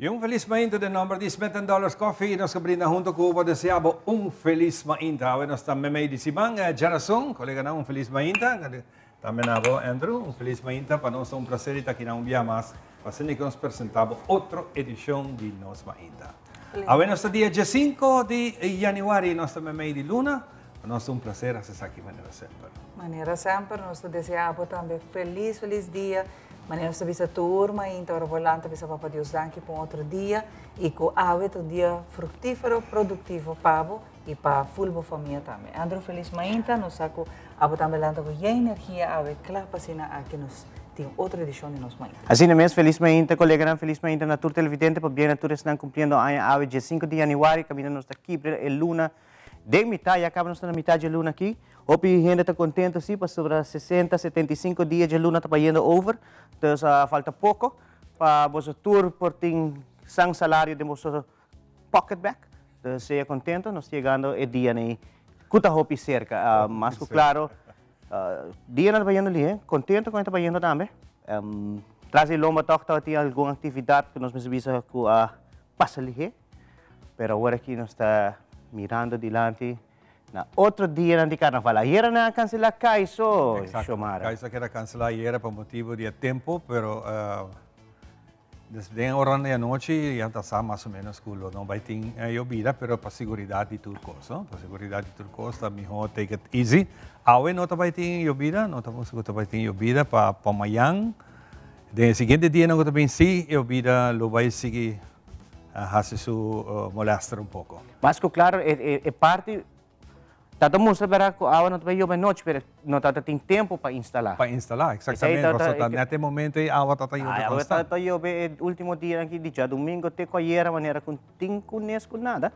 Y un feliz mainta den nomber di Smith and Dollars Coffee. Nos ta brinda hunto cu bo desea bo un feliz mainta. Awe nos ta memey di siman, Jerason, coleganan un feliz mainta. Tambe na bo Andrew, un feliz mainta. Pa nos ta un placer di ta aki na un bia mas pa asina cu nos presenta bo otro edicion di Nos Mainta. Awe nos ta dia 15 di januari, nos ta memey di luna. Pa nos ta un placer haci esaki manera semper. Manera semper nos ta desea bo tambe feliz feliz dia. Manera nos ta bisa tur mainta ora bo lanta bisa Papa Dios danki pa un otro dia y cu awe ta un dia fructifero, productivo pa bo y pa full bo famia tambe. Andrew feliz mainta, nos sa cu abo tambe lanta cu yen energia awe cla pa asina aki nos tin otro edicion di Nos Mainta. Asina mes, feliz mainta coleganan, feliz mainta na tur televidente, pabia na tur esnan cumpliendo aña awe 15 di januari caminda nos ta kibra e luna Den mitá, ya kaba nos ta na mitá dje luna aki. Hopi hende ta kontento si pasobra 60, 75 dia dje luna ta bayendo over. Dus a falta poko pa boso tur por tin san salario den boso pocket bek. Dus sea kontento, nos ta yegando e dianan ei ku ta hopi serka. Mas ku klaro, dianan ta bayendo lihé, kontento ku nan ta bayendo tambe. Tras di lomba tòg tabatin algun aktividat ku nos mester bisa ku a pasa lihé. Pero awor aki nos ta mirando dilanti na otro dianan di carnaval. Ayera nan a cancela Caiso, Exacto. Xiomara. Caiso a keda cancela ayera pa motibo di e tempo, pero den oranan di anochi ya ta sa mas o menos cu lo no bay tin yobida, pero pa seguridad di tur cos, no? Pa seguridad di tur cos ta miho take it easy. Awe no ta bay tin yobida, no ta mustra cu ta bay tin yobida pa mayan. Den e siguiente dianan cu ta bin si yobida lo bay sigui a hasi su molester un poko. Mas ku klaro e parti ta ta mustra bera ku awa no ta bai yobe anochi pero no ta ta tin tempu pa instalá. Pa instalá, eksaktamente, pasobra ta nèt e momento ei awa ta ta yobe konstant. Awa ta ta yobe e ultimo dianan aki di djadumingo te ku ayera manera ku tin ku nes ku nada.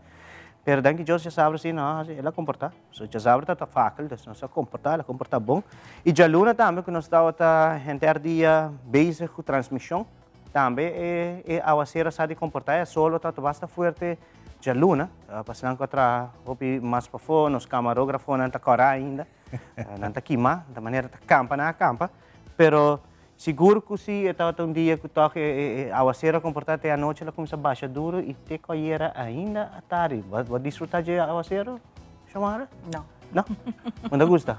Pero danki Dios djasabra si no hasi el a komportá. So djasabra ta ta fakel dus nos a komportá el a komportá bon. I djaluna tambe ku nos tabata henter dia bezig ku transmishon. Tambe e e awacero sa di comporta e solo ta basta fuerte djaluna, pasobra ku a traha hopi mas pafó, nos camarografonan ta kòrá ainda, nan ta kimá, ta manera ta kampa nan a kampa, pero sigur ku si e tabata un dia ku tòg e e awacero a comporta te anochi el a kuminsá basha duru i te ku ayera ainda a tardi. Bo a disfrutá dje awacero, Xiomara? No. No? Bo no ta gusta?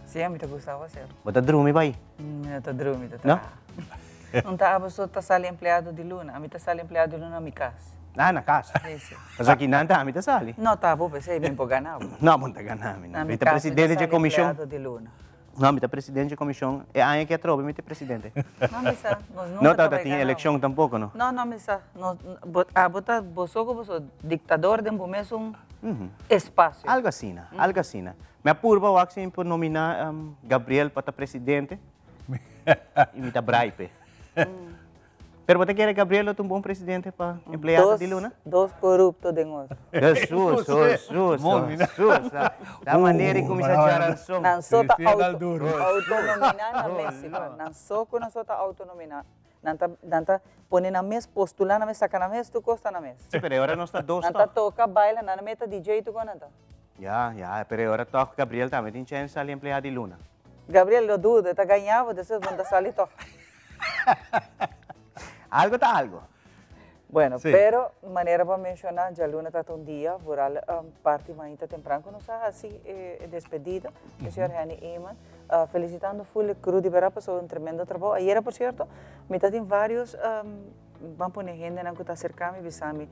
Si, ami ta gusta awacero. Bo ta drumi bai? Mi no ta drumi, ta traha. No ta abo so ta sali empleado di luna, ami ta sali empleado di luna na mi cas. Ah, na cas. Si, si. Pasobra aki nan ta ami ta sali. No ta abo p'esei mi por gana bo. No, bo no ta gana mi. Na Mi mi ta cas mi ta presidente dje sali comision. empleado di luna. No, mi ta presidente dje comision. E aña aki atrobe mi ta presidente. No mi sa, nos nunca No ta tabata bai tin gana bo. eleccion tampoco, no? No, no mi sa. No, bo, abo ta boso cu boso dictador den bo mesun espacio. Algo asina, algo asina. Mi a purba wak si mi por nomina Gabriel pa ta presidente. Y mi ta braipe. Pero bo ta kere Gabriel lo ta un bon presidente pa empleado di luna? Dos corrupto den otro. Jesus, Jesus, Jesus. Ta manera y cuminsa charanzon. Nan so ta autonomina nan mes. Nan so cu nan so ta autonomina. Nan ta, nan ta pone nan mes, postula nan mes, saca nan mes, tur cos ta nan mes. Si, pero e ora nos ta dos Nan ta toca, baila, nan mes ta DJ tur cos nan ta. Ya, ya, pero e ora toch Gabriel tambe tin chance sali empleado di luna. Gabriel, lo dudo, e ta gaña bo, despues bo no ta sali toch. Algo ta algo. Bueno, pero manera bo a menciona, djaluna ta ta un dia, vooral parti mainta tempran cu nos a haci e despedida di señor Henny Eman, felicitando full e crew di berdad pasobra un tremendo trabou. Ayera, por cierto, mi ta tin varios, ban pone hendenan cu ta acerca mi bisa mi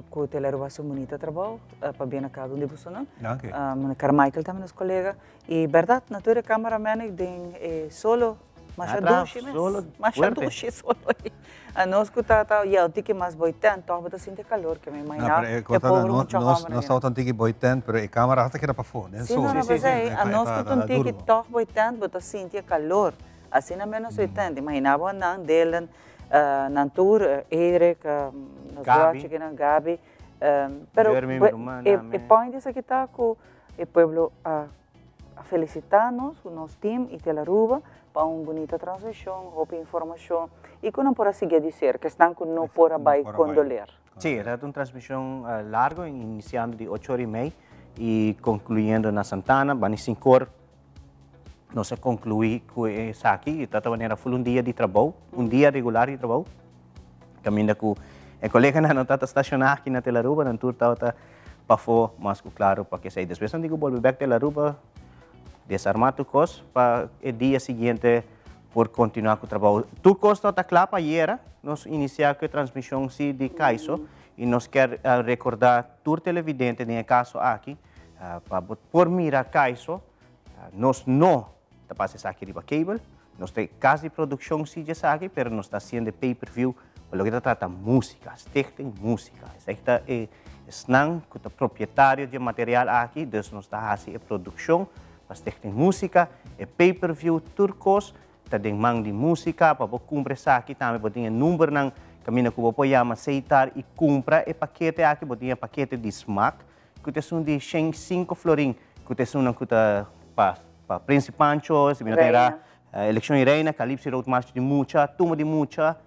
cu Tele Aruba haci un bunita trabou, pabia na cada un di bosonan. Danki. Carmichael tambe nos colega. Y berdad, na tur e cameraman den e solo masha dushi mes. Masha dushi solo ei. Anos cu ta ta yel tiki mas boy tent, toch bo ta sinti e calor ke mi imagina e pobre mucha homber. Nos tabata un tiki boy tent, pero e camera hasta keda pafó den sol. Si, no, no, p'esei, anos cu ta un tiki toch boy tent, bo ta sinti e calor. Asina menos boy tent. Imagina bo nan, Dylan, nan tur, Eric, nos brochikinan, Gaby. Pero e point esaki ta cu E pueblo a felicita nos cu nos team y Telaruba pa un bunita transmision, hopi informacion y cu nan por a sigui di cerca, esnan cu no por a bay condoleer. Sí, e ta un transmision largo, iniciando di ocho ora y mei y concluyendo na Santana, bani sincor nos a conclui cu esaki y ta ta manera full un dia di trabou, un dia regular di trabou. Caminda cu E koleganan no tabata stashoná aki na Telaruba, nan tur tabata pafó mas ku klaru pa kesei. Despues nan tin ku bolbe bèk Telaruba, desarmá tur kos pa e dia siguiente por kontinuá ku trabou. Tur kos tabata kla pa ayera nos inisiá ku e transmishon si di Kaiso i nos kier rekordá tur televidente den e kaso aki pa bo por mira Kaiso nos no ta pasa esaki riba cable, nos ta e kas di produkshon si di esaki pero nos ta hasiendo e pay per view pa loke ta trata músika, Stichting Músika. Esaki ta e esnan ku ta propietario di e material aki, dus nos ta hasi e produkshon pa Stichting Músika, e pay per view tur kos ta den man di músika, pa bo kumpra esaki tambe bo tin e numbernan kaminda ku bo por yama Seitar i kumpra e pakete aki, bo tin e pakete di smak ku ta esun di 105 florin ku ta esunnan ku ta pa pa Prince Pancho, si mi no ta era Elekshon i Reina, Calypso i Road March di mucha, tumba di mucha,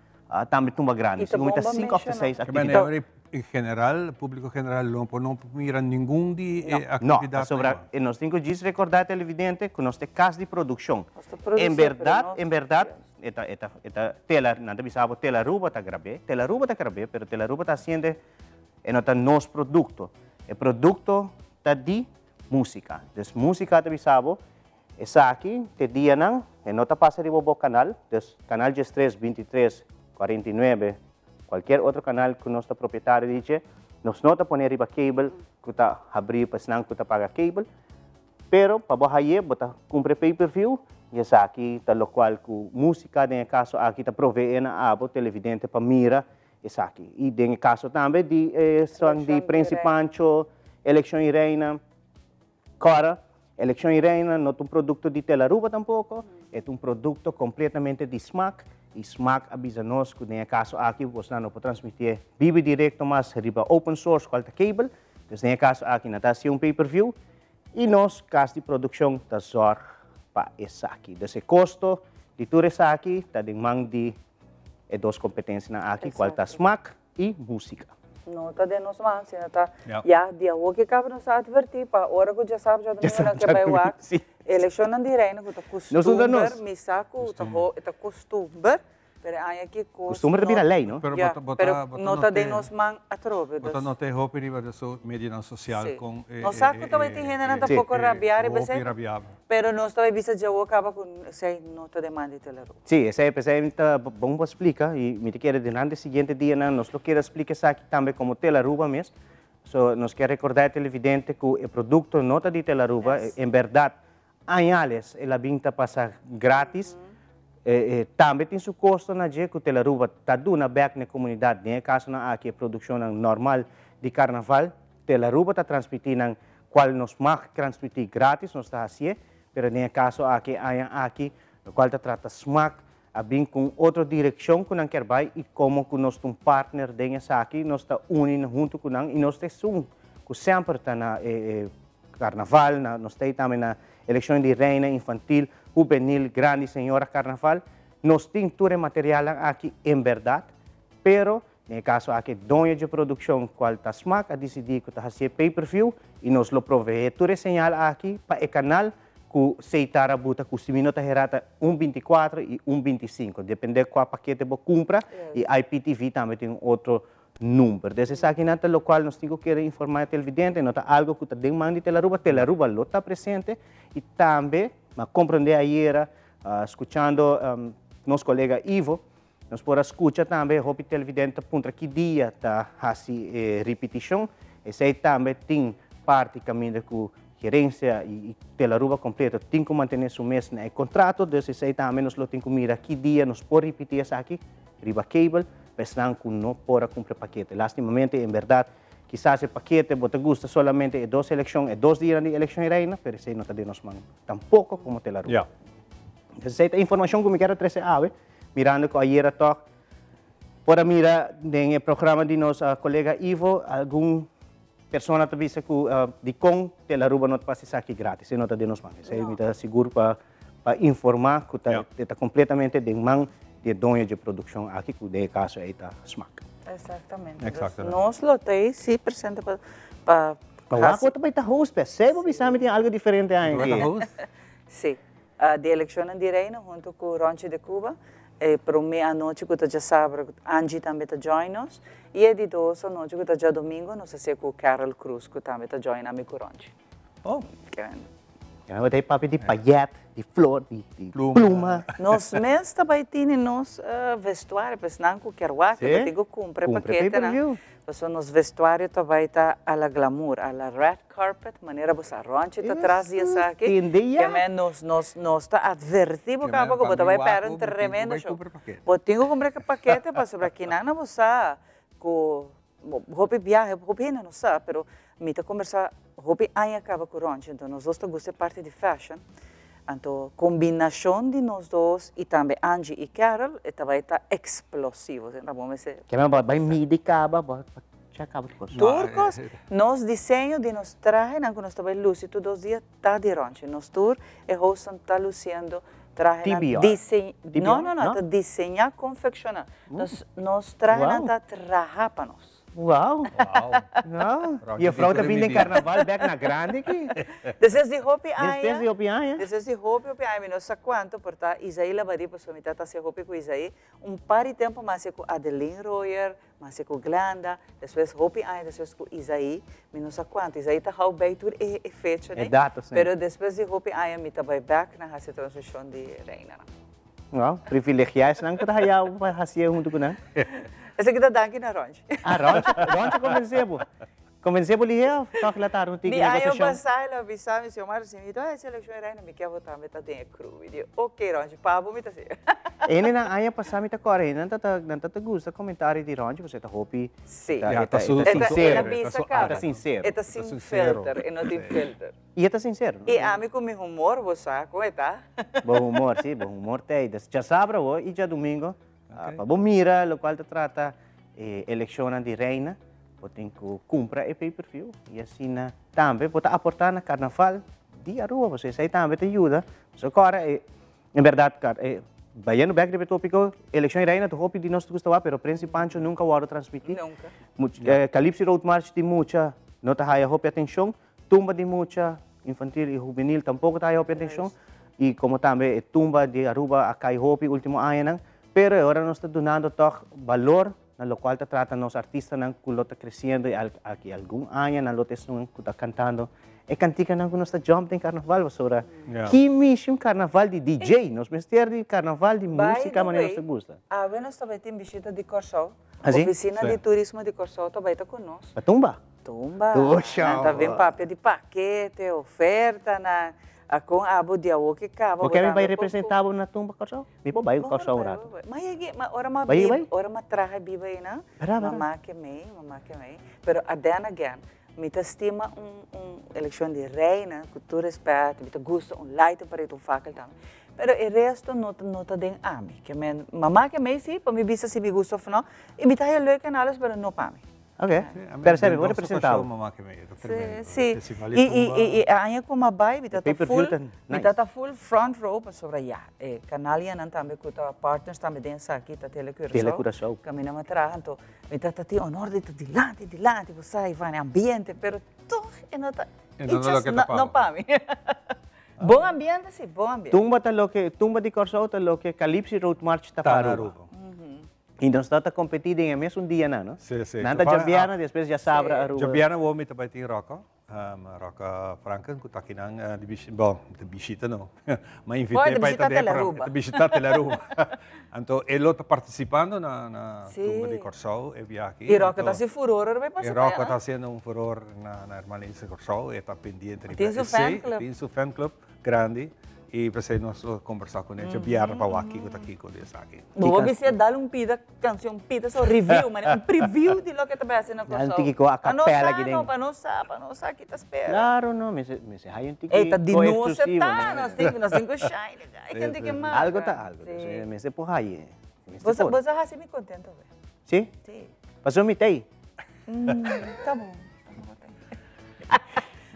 tambe tumba grandi. Segun mi ta sinku òf ta seis aktividat. En general, públiko general lo por no mira ningun di e aktividatnan. No, pasobra nos tin ku djis rekordá televidente ku nos ta e kas di produkshon. En bèrdat, en bèrdat, e ta, e ta, e ta tela, nan ta bisa bo Telaruba ta grab'é, Telaruba ta grab'é, pero Telaruba ta hasiendo e no ta nos produkto. E produkto ta di músika. Dus músika ta bisa bo, esaki te dianan e no ta pasa riba bo kanal, dus kanal 13, 23, 49, Cualkier otro canal cu nos ta propietario di dje, nos no ta pone riba cable cu ta habri pa esnan cu ta paga cable, pero pa bo haye bo ta cumpra e pay per view y esaki ta locual cu musica den e caso aki ta provee na abo televidente pa mira esaki. Y den e caso tambe di e song di Prins y Pancho, Eleccion y Reina, Cora, Eleccion y Reina no ta un producto di Telaruba tampoco, e ta un producto completamente di Smaak y Smaak a bisa nos cu den e caso aki bosnan no por transmiti'e bibi directo mas riba open source cual ta cable, dus den e caso aki nan ta haci un pay per view y nos cas di produccion ta zorg pa esaki. Dus e costo di tur esaki ta den man di e dos competencianan aki cual ta Smaak y musica. No ta den nos man, sino ta ya di awor ke kaba nos a adverti pa ora ku djasab djadomingo nan ke bai wak elekshonnan di reino ku ta kustumber, mi sa ku ta ho ta kustumber, pero e aña aki kos Kustumber ta bira lei, no? Ya, pero no ta den nos man atrobe, dus. Bo ta nota e hopi riba de su medionan sosial kon e. Nos sa ku tabata tin hendenan ta poko rabia riba esei, pero nos tabata bisa djawo kaba ku esei no ta den man di Telerobo. Sí, esei p'esei ta bon pa splika i mi ta kere durante e siguiente dianan nos lo kere splika esaki tambe komo Telaruba mes. So nos ke rekordá e televidente ku e produkto no ta di Telaruba, en bèrdat añales el a bin ta pasa grátis. Tambe tin su kosto na dje ku Telaruba ta duna bèk na e komunidat, den e kasonan aki e produkshonnan normal di karnaval, Telaruba ta transmití nan kual nos mag transmití grátis, nos ta hasié, pero den e kaso aki e aña aki Locual ta trata smaak a bin cu un otro direccion cu nan kier bay y como cu nos ta un partner den esaki nos ta uni hunto cu nan y nos ta esun cu semper ta na e carnaval, na nos ta ey tambe na eleccion di reina infantil, juvenil, grandi, señora carnaval. Nos tin tur e materialnan aki en berdad, pero den e caso aki e doño dje produccion cual ta smaak a dicidi cu ta haci e pay per view y nos lo provee tur e señal aki pa e canal Ku Seitar a buta ku si mi no ta hera ta un 24 i un 25, depende kua pakete bo kumpra i IPTV tambe tin un otro number. Des esakinan ta lokual nos tin ku kere informá e televidente, no ta algo ku ta den man di Telaruba, Telaruba lo ta presente i tambe mi a komprondé ayera skuchando nos kolega Ivo, nos por a skucha tambe hopi televidente ta puntra ki dia ta hasi e ripitishon. Esei tambe tin parti kaminda ku gerensia i Telaruba kompleto tin ku mantené su mes na e kontrato. Dus esei tambe nos lo tin ku mira ki dia nos por ripití esaki riba kabel pa esnan ku no por a kumpra e pakete. Lastimamente, en bèrdat, kisas e pakete bo ta gusta solamente e dos elekshon, e dos dianan di elekshon i reina, pero esei no ta den nos man tampoko komo Telaruba. Esei ta informashon ku mi kier a trese awe. Mirando cu ayera toch por a mira den e programa di nos colega Ivo, algun persona ta bisa cu dicon Telaruba no ta pasa esaki gratis, e no ta den nos man. Esey mi ta sigur pa pa informa cu ta e ta completamente den man di e doño dje produccion aki cu den e caso ey ta Smaak. Exactamente. Dus nos lo ta ey si presente pa pa Pa wak bo ta bay ta host pe. Esey bo bisa mi tin algo diferente aña aki. Si. Di eleccionnan di Reino hunto cu Ronchi de Cuba. E promé anochi ku ta djasabra Angie tambe ta join nos i e di dos anochi ku ta djadomingo nos a hasié ku Carol Cruz ku tambe ta join ami ku Ronchi. Oh. Ya bo ta e papia di payet, di flor, di pluma. Nos mes ta bai tini nos vestuario pa esnan ku kier wak, bo tin ku kumpra e paketenan. Pasobra nos vestuario ta bai ta a la glamour, a la red carpet, manera bo sa Ronchi ta tras di esaki. Ke men nos nos nos ta adverti bo kaba ku bo ta bai pèrdè un tremendo show. Bo tin ku kumpra e pakete pasobra kinan na bo sa ku hopi biahe, hopi hende no sa, pero mi ta kombersá hopi aña kaba ku Ronchi, enton nos dos ta gusta e parti di fashion. Anto kombinashon di nos dos i tambe Angie i Carol e ta bai ta eksplosivo. Asina ta bo mester. Ke men bo bai midi kaba bo a kaba tur kos. Tur kos. Nos diseño di nos trahenan ku nos ta bai lusi tur dos dia ta di Ronchi. Nos tur e hostnan ta lusiendo trahenan diseñá. No no no ta diseñá konfekshoná. Nos trahenan ta traha pa nos. Wow! Wow! Juffrouw ta bini den carnaval bek na grandi aki. Despues di hopi aña. Despues di hopi aña. Despues di hopi hopi aña mi no sa cuanto por ta Isaí Labadie pasobra mi tata hacia hopi cu Isaí. Un par di tempo mi hacia cu Adeline Royer, mi hacia cu Glenda, despues hopi aña despues cu Isaí, mi no sa cuanto. Isaí ta hou bay tur e fecha E datos. Pero despues di hopi aña mi ta bay bek na haci transmision di Reina. Wow, privilegiá esnan ku ta haya bo pa hasié huntu ku nan. Esaki ta danki na Ronchi. Ah, Ronchi, Ronchi konvensé bo. Konvensé bo lihé òf tòg el a tarda un tiki Mi aña negosiashon? pasá el a bisa mi, Xiomara, si mi ta hasi elekshon e reina, mi ke bo tambe ta den e crew. Mi di, ok Ronchi, pa bo mi ta hasi. Hendenan aña pasá mi ta kòrda, hendenan ta ta nan ta ta gusta komentario di Ronchi pasobra e ta hopi, Sí. e ta Ya, e ta ta su e ta su sinsero. El a e ta bisa su kaba. E ta sinsero. E ta sin filter, e no tin filter. I e ta sincero, no? I ami ku mi humor, bo sa kon e ta. Bo humor, si, bo humor ta ei. Des djasabra awo i djadumingo, pa bo mira lokual ta trata e elekshonnan di Reina, bo tin ku kumpra e pay per view i asina tambe bo ta aportá na karnaval di Aruba, pasobra esei tambe ta yuda. Pasobra kòrda e, en bèrdat, e, bayendo bèk riba e tópiko, elekshon di Reina ta hopi di nos ta gusta wak, pero Prins di Pancho nunka wòrdu transmití. Nunka. Calypso Road March di mucha no ta haya hopi atenshon. Tumba di mucha, infantil y hubenil tampoco ta haya hopi atencion y como tambe e tumba di Aruba a cay hopi ultimo añanan, pero e ora nos ta dunando toch balor na locual ta trata nos artistanan cu lo ta creciendo y aki algun aña nan lo ta esun cu ta cantando e canticanan cu nos ta jump den carnaval pasobra ki mishi un carnaval di DJ, nos mester di carnaval di musica manera nos ta gusta. Awe nos ta bay tin bishita di Corsou, Oficina di Turismo di Corsou ta bay ta cu nos. Pa tumba? Tumba, nan ta bin papia di pakete, ofertanan, a kon abo di awo ke kaba. Bo ke mi bai representa bo na tumba Kòrsou? Mi por bai Kòrsou un ratu. Ma yegi, ma ora ma biba, ora ma traha biba einan, mama ke mei, mama ke mei. Pero then again, mi ta stima un un elekshon di reina, ku tur respet, mi ta gusta un light parade, un fakel tambe. Pero e resto no ta no ta den ami. Ke men, mama ke mei si, pa mi bisa si mi gusta òf no, i mi ta haya leuk en alles, pero no pa mi. Ok, pero sebe, bo representa bo. Si, si. I, i, i, i aña ku m'a bai, mi ta full, mi ta ta full front row, pasobra ya, e kanalianan tambe ku ta partners tambe den esaki ta Tele Curaçao. Tele Curaçao. Kaminda m'a traha, anto mi ta ta tin honor di ta dilanti, dilanti, bo sa, Iván, e ambiente, pero toch e no ta, E no ta loke ta pa bo. No pa mi. Bon ambiente si, bon ambiente. Tumba ta loke, tumba di Kòrsou ta loke Calypso Road March ta pa Aruba. I nos ta ta kompetí den e mesun dianan, no? Sí, sí. Nan ta djabièrnè, despues djasabra Aruba. Djabièrnè awor mi ta bai tin Rocco, Rocco Franken, ku ta akinan di bishita, bon, di bishita no, m'a invit'é pa e ta den e programa, e ta bishitá Tele Aruba. Anto e lo ta partisipando na na Tumba di Kòrsou e biaha aki. I Rocco ta hasi furor ora bai partisipá, E Rocco ta hasiendo un furor na na Hermana Ilse Kòrsou, e ta pendiente riba Tin su esei, fan club. tin su fan club grandi. I p'esei nos lo kombersá kuné djabièrnè pa wak kiko ta kiko di esaki. Bo por bisa dal un pida kanshon, pida so review, manera un preview di loke ta bai hasi na Dal un Kòrsou. tiki ku a Pa nos kapèla sa aki den. no, pa nos sa, pa nos sa ki ta spera. Klaro no, mester mester haya un tiki Ey, ta di ko nos e eksklusivo, ta, no? nos tin nos tin ku shine, ay ken tin ke mara. Algo ta algo, Sí. mester por haya, mester Bo sa por. bo sa hasi mi kontento be. Sí? Sí. Pasobra mi ta ei. Ta bon.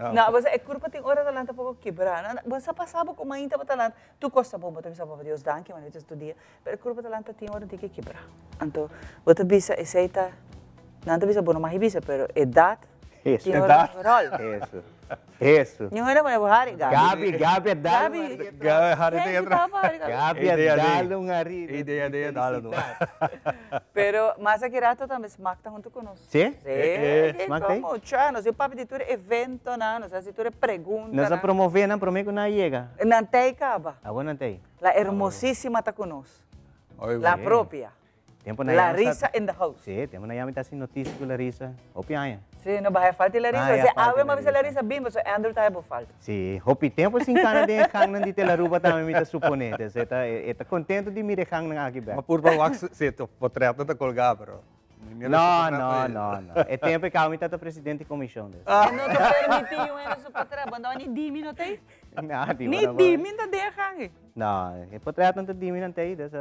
No, bo sa e kurpa tin ora ta lanta poko kibrá. No, bo sa pasa bo ku mainta bo ta lanta, tur kos ta bon, bo ta bisa Papa Dios danki manera tur dia, pero e kurpa ta lanta tin ora tin ke kibrá. Anto bo ta bisa esei ta, nan ta bisa bo no mag bisa, pero edat. Eso. Tin ora rol. Eso. Eso. Ni ora pone hari Gabi. Gabi, Gabi a dal un Gabi. hari. Gabi hari Ken teatro. ki tapa hari Gabi? Gabi a Idea dal di- un hari. Idea di dal un. Pero mas aki rato tambe Smack ta hunto cu nos. Sí? Sí, Eh, Smack ta ahí? como, cha, nos papi di tur evento nan, nos haci tur pregunta Nos a nan. promove nan prome cu nan a yega. Nan ta ahí caba. Awor nan ta ahí. La hermosísima ta cu nos. Oy, La bueno. propia. Tempo na La yami risa in the house. Sí, tempo na yami ta sin noticia cu Larissa. Hopi aña. Sí, no baja falta Larissa. Ah, ya, O sea, falta ave ma bisa Larissa. Larissa bimbo, so Andrew ta hebo falta. Sí, hopi tempo sin cana den gang nan di Telaruba tambe mi ta supone. Dus e ta, e ta contento di mira e gang nan aki bek. Ma pur pa wax, sí, to portret no ta colga, pero mi No, mira su no, portret ahí. no, no. E tempo e caba mi tata presidente di comision, dus. Ah. No ta permiti un hende su portret, banda ni di mi no ta ahí. No, di Ni mi no di ba. mi ta den gang. No, e portret no ta di mi nan ta ahí, dus,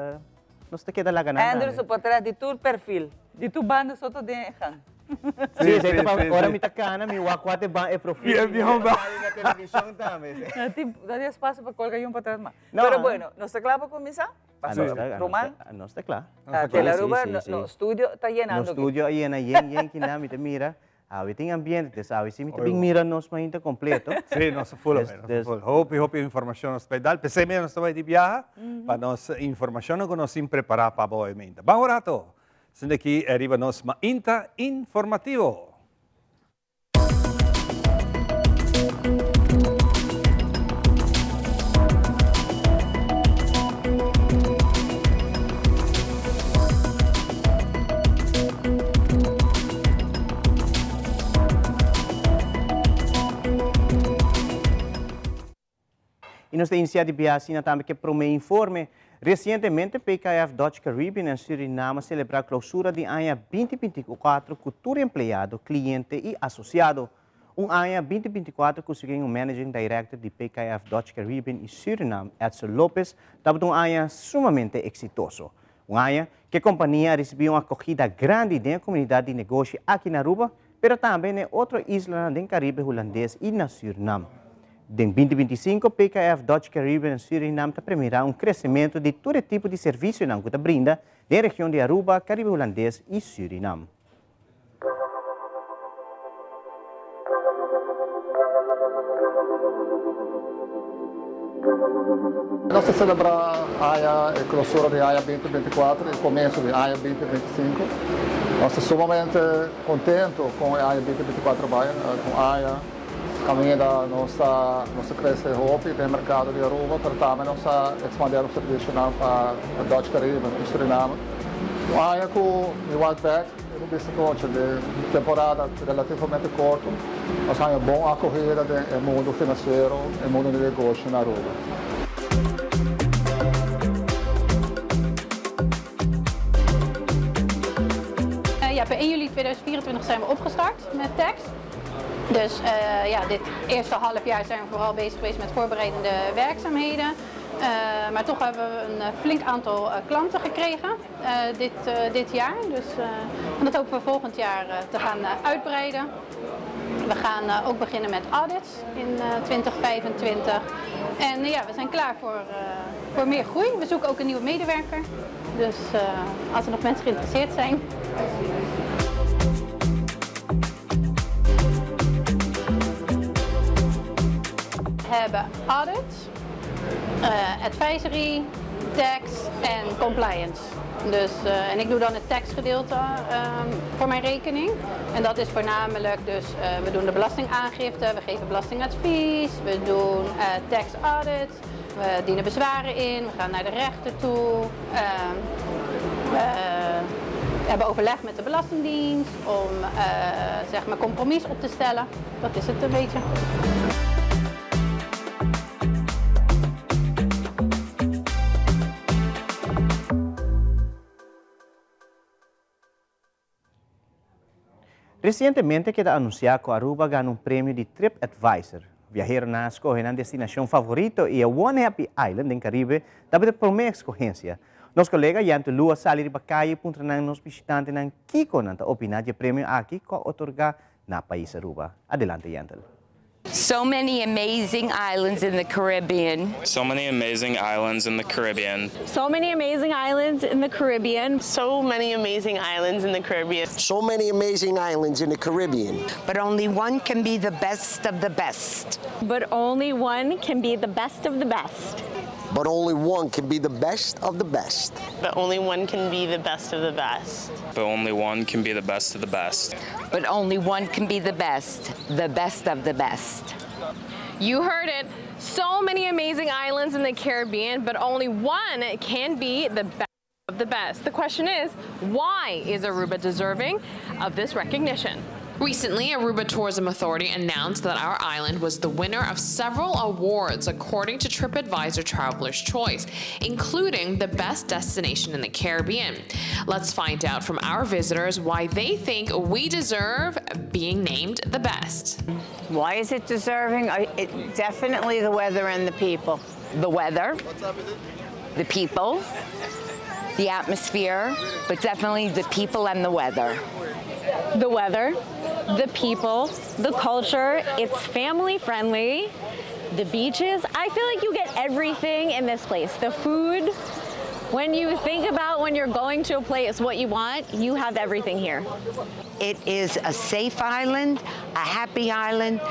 nos ta keda laga nan Andrew tambe. su portret di tur perfil, di tur banda so ta den gang. Sí, Sí, sí, sí, pa, sí, ora sí. mi ta cana, mi wak e ban e profil. Bien, bien, va. Na television tambe, sí. No tin, no tin espacio pa colga un portret mas. No, Pero ah. bueno, nos ta cla pa cuminsa? Ah, Paso, nos ta, Roman? nos ta cla. Ah, Sí, Telaruba, sí, no, sí. no, studio ta yenando No aquí. studio yena, yen, yen, kina, mi ta mira. Ah, we tin ambiente, sabe? Si mi ta Oy, bin mira nos mainta completo. Sí, nos full, nos full. Hopi, hopi informacion nos bay dal. Pesey nos ta bay di biaha, pa nos informacion cu nos tin prepara pa bo mainta. Ban un rato. Sende aki ariba nos mainta informativo. Y nos ta inicia di biaha asina tambe cu prome informe. Recientemente PKF Dutch Caribbean en Suriname a celebra clausura di aña 2024 cu tur empleado, cliente y asociado. Un aña 2024 cu segun Managing Director di PKF Dutch Caribbean y Suriname, Edson Lopez, tabata un aña sumamente exitoso. Un aña cu e compania a ricibi un acogida grandi den e comunidad di negoshi aki na Aruba, pero tambe na otro islanan den Caribe Hulandes y na Suriname. Den 2025, PKF Dutch Caribbean en Suriname ta premira un crecemento di tur tipo di servicio cu ta brinda den region di Aruba, Caribe Hulandes y Suriname. Nos ta celebra aña e clausura di aña 2024 y comienso di aña 2025. Nos ta sumamente contento cu e aña 2024 bay, cu aña caminda nos ta crece hopi den mercado di Aruba, pero tambe nos ta expande e servicio pa Dutch Caribbean y Suriname. Un aña cu mi wak back, mi ta bisa di temporada relativamente corto, nos a haya bon acogida den mundo financiero y mundo di negoshi na Aruba. Ja, per 1 juli 2024 zijn we opgestart met tax. Dus dit eerste half jaar zijn we vooral bezig geweest met voorbereidende werkzaamheden. Maar toch hebben we een flink aantal klanten gekregen dit jaar. En dat hopen we volgend jaar te gaan uitbreiden. We gaan ook beginnen met audits in 2025. En we zijn klaar voor meer groei. We zoeken ook een nieuwe medewerker. Dus als er nog mensen geïnteresseerd zijn. We hebben audits, advisory, tax en compliance. En ik doe dan het taxgedeelte voor mijn rekening. En dat is voornamelijk dus, we doen de belastingaangifte, we geven belastingadvies, we doen tax audits, we dienen bezwaren in, we gaan naar de rechter toe. We hebben overleg met de Belastingdienst om compromis op te stellen. Dat is het een beetje. Recientemente a keda anuncia cu Aruba a gana un premio di TripAdvisor. Viaheronan a scoge nan destinacion favorito y e One Happy Island den Caribe tabata e prome escogencia. Nos colega Yanto Lu a sali riba caya y puntra nan nos bishitantenan kico nan ta opina di e premio aki cu a otorga na pais Aruba. Adelante, Yantel. So many amazing islands in the Caribbean. So many amazing islands in the Caribbean. So many amazing islands in the Caribbean. So many amazing islands in the Caribbean. So many amazing islands in the Caribbean. But only one can be the best of the best. But only one can be the best of the best. But only one can be the best of the best. But only one can be the best of the best. But only one can be the best of the best. But only one can be the best, the best of the best. You heard it. So many amazing islands in the Caribbean, but only one can be the best of the best. The question is, why is Aruba deserving of this recognition? Recently, Aruba Tourism Authority announced that our island was the winner of several awards according to TripAdvisor Traveler's Choice, including the best destination in the Caribbean. Let's find out from our visitors why they think we deserve being named the best. Why is it deserving? Definitely the weather and the people. The weather, the people, the atmosphere, but definitely the people and the weather. The weather, the people, the culture, it's family friendly, the beaches. I feel like you get everything in this place. The food, when you think about when you're going to a place, what you want, you have everything here. It is a safe island, a happy island,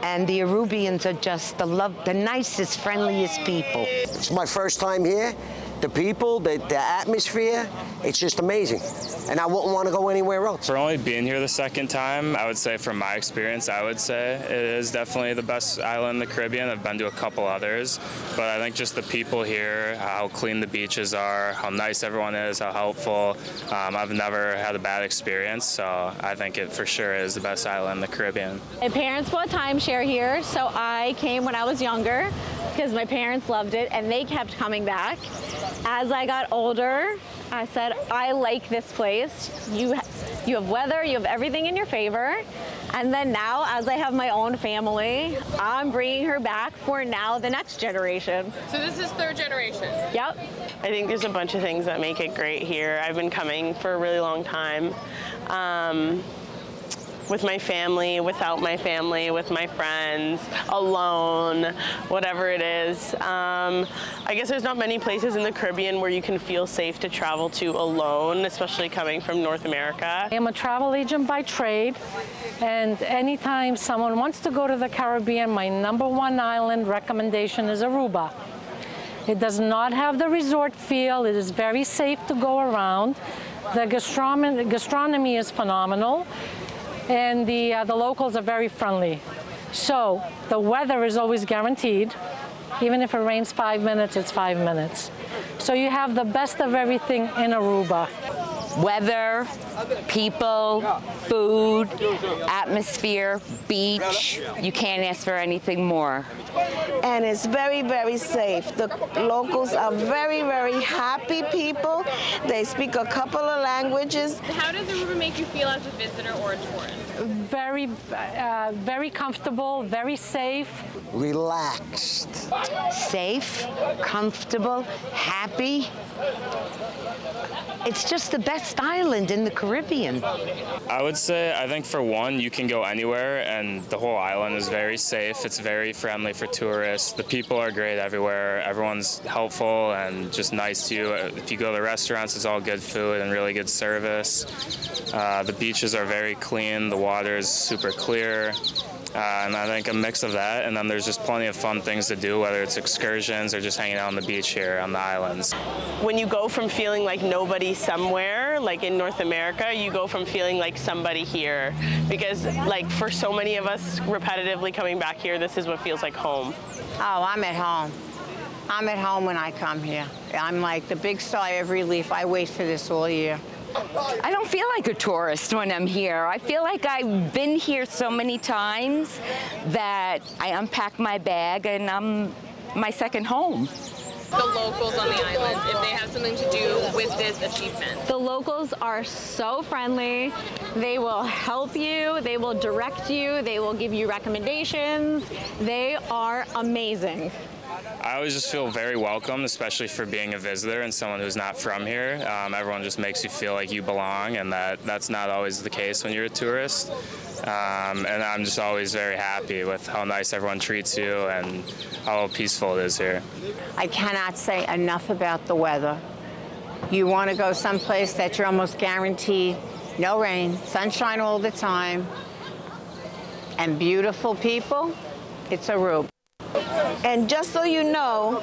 and the Arubians are just the nicest, friendliest people. It's my first time here. The people, the atmosphere, it's just amazing. And I wouldn't want to go anywhere else. For only being here the second time, I would say from my experience, I would say it is definitely the best island in the Caribbean. I've been to a couple others, but I think just the people here, how clean the beaches are, how nice everyone is, how helpful. I've never had a bad experience, so I think it for sure is the best island in the Caribbean. My parents bought timeshare here, so I came when I was younger because my parents loved it and they kept coming back. As I got older, I said, I like this place. You have weather, you have everything in your favor. And then now, as I have my own family, I'm bringing her back for now the next generation. So this is third generation? Yep. I think there's a bunch of things that make it great here. I've been coming for a really long time. With my family, without my family, with my friends, alone, whatever it is. I guess there's not many places in the Caribbean where you can feel safe to travel to alone, especially coming from North America. I'm a travel agent by trade, and anytime someone wants to go to the Caribbean, my #1 island recommendation is Aruba. It does not have the resort feel. It is very safe to go around. The gastronomy is phenomenal. And the locals are very friendly. So the weather is always guaranteed. Even if it rains 5 minutes, it's 5 minutes. So you have the best of everything in Aruba. Weather, people, food, atmosphere, beach. You can't ask for anything more. And it's very, very safe. The locals are very, very happy people. They speak a couple of languages. How does Aruba make you feel as a visitor or a tourist? Very, very comfortable, very safe. Relaxed. Safe, comfortable, happy. It's just the best island in the Caribbean. I would say, I think for one, you can go anywhere and the whole island is very safe. It's very friendly for tourists. The people are great everywhere. Everyone's helpful and just nice to you. If you go to the restaurants, it's all good food and really good service. The beaches are very clean. The water is super clear. And I think a mix of that, and then there's just plenty of fun things to do, whether it's excursions or just hanging out on the beach here on the islands. When you go from feeling like nobody somewhere, like in North America, you go from feeling like somebody here. Because for so many of us repetitively coming back here, this is what feels like home. Oh, I'm at home. I'm at home when I come here. I'm like the big sigh of relief. I wait for this all year. I don't feel like a tourist when I'm here. I feel like I've been here so many times that I unpack my bag and I'm my second home. The locals on the island, if they have something to do with this achievement. The locals are so friendly. They will help you, they will direct you, they will give you recommendations. They are amazing. I always just feel very welcome, especially for being a visitor and someone who's not from here. Everyone just makes you feel like you belong, and that's not always the case when you're a tourist. And I'm just always very happy with how nice everyone treats you and how peaceful it is here. I cannot say enough about the weather. You want to go someplace that you're almost guaranteed no rain, sunshine all the time, and beautiful people. It's Aruba. And just so you know,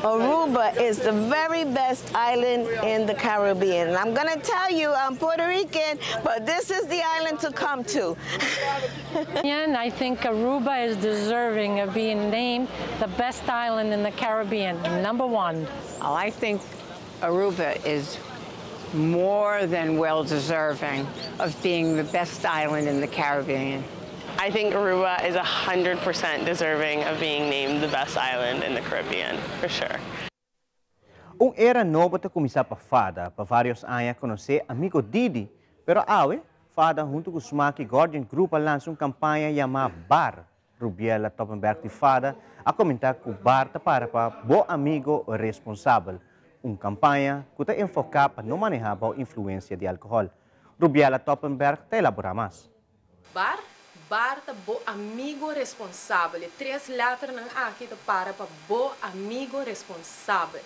Aruba is the very best island in the Caribbean. And I'm going to tell you, I'm Puerto Rican, but this is the island to come to. And I think Aruba is deserving of being named the best island in the Caribbean, number one. Oh, I think Aruba is more than well deserving of being the best island in the Caribbean. I think Aruba is 100% deserving of being named the best island in the Caribbean, for sure. Un era nobo ta cuminsa pa Fada, pa varios aña conoce Amigo Didi, pero awe, Fada hunto cu Smaak y Guardian Group a lansa un campaña yama BAR. Rubiela Toppenberg di Fada a comenta cu BAR ta para pa Bo Amigo Responsabel, un campaña cu ta enfoca pa no maneha bou influencia di alcohol. Rubiela Toppenberg ta elabora mas. BAR, BAR ta Bo Amigo Responsabel. E tres letternan aki ta para pa Bo Amigo Responsabel.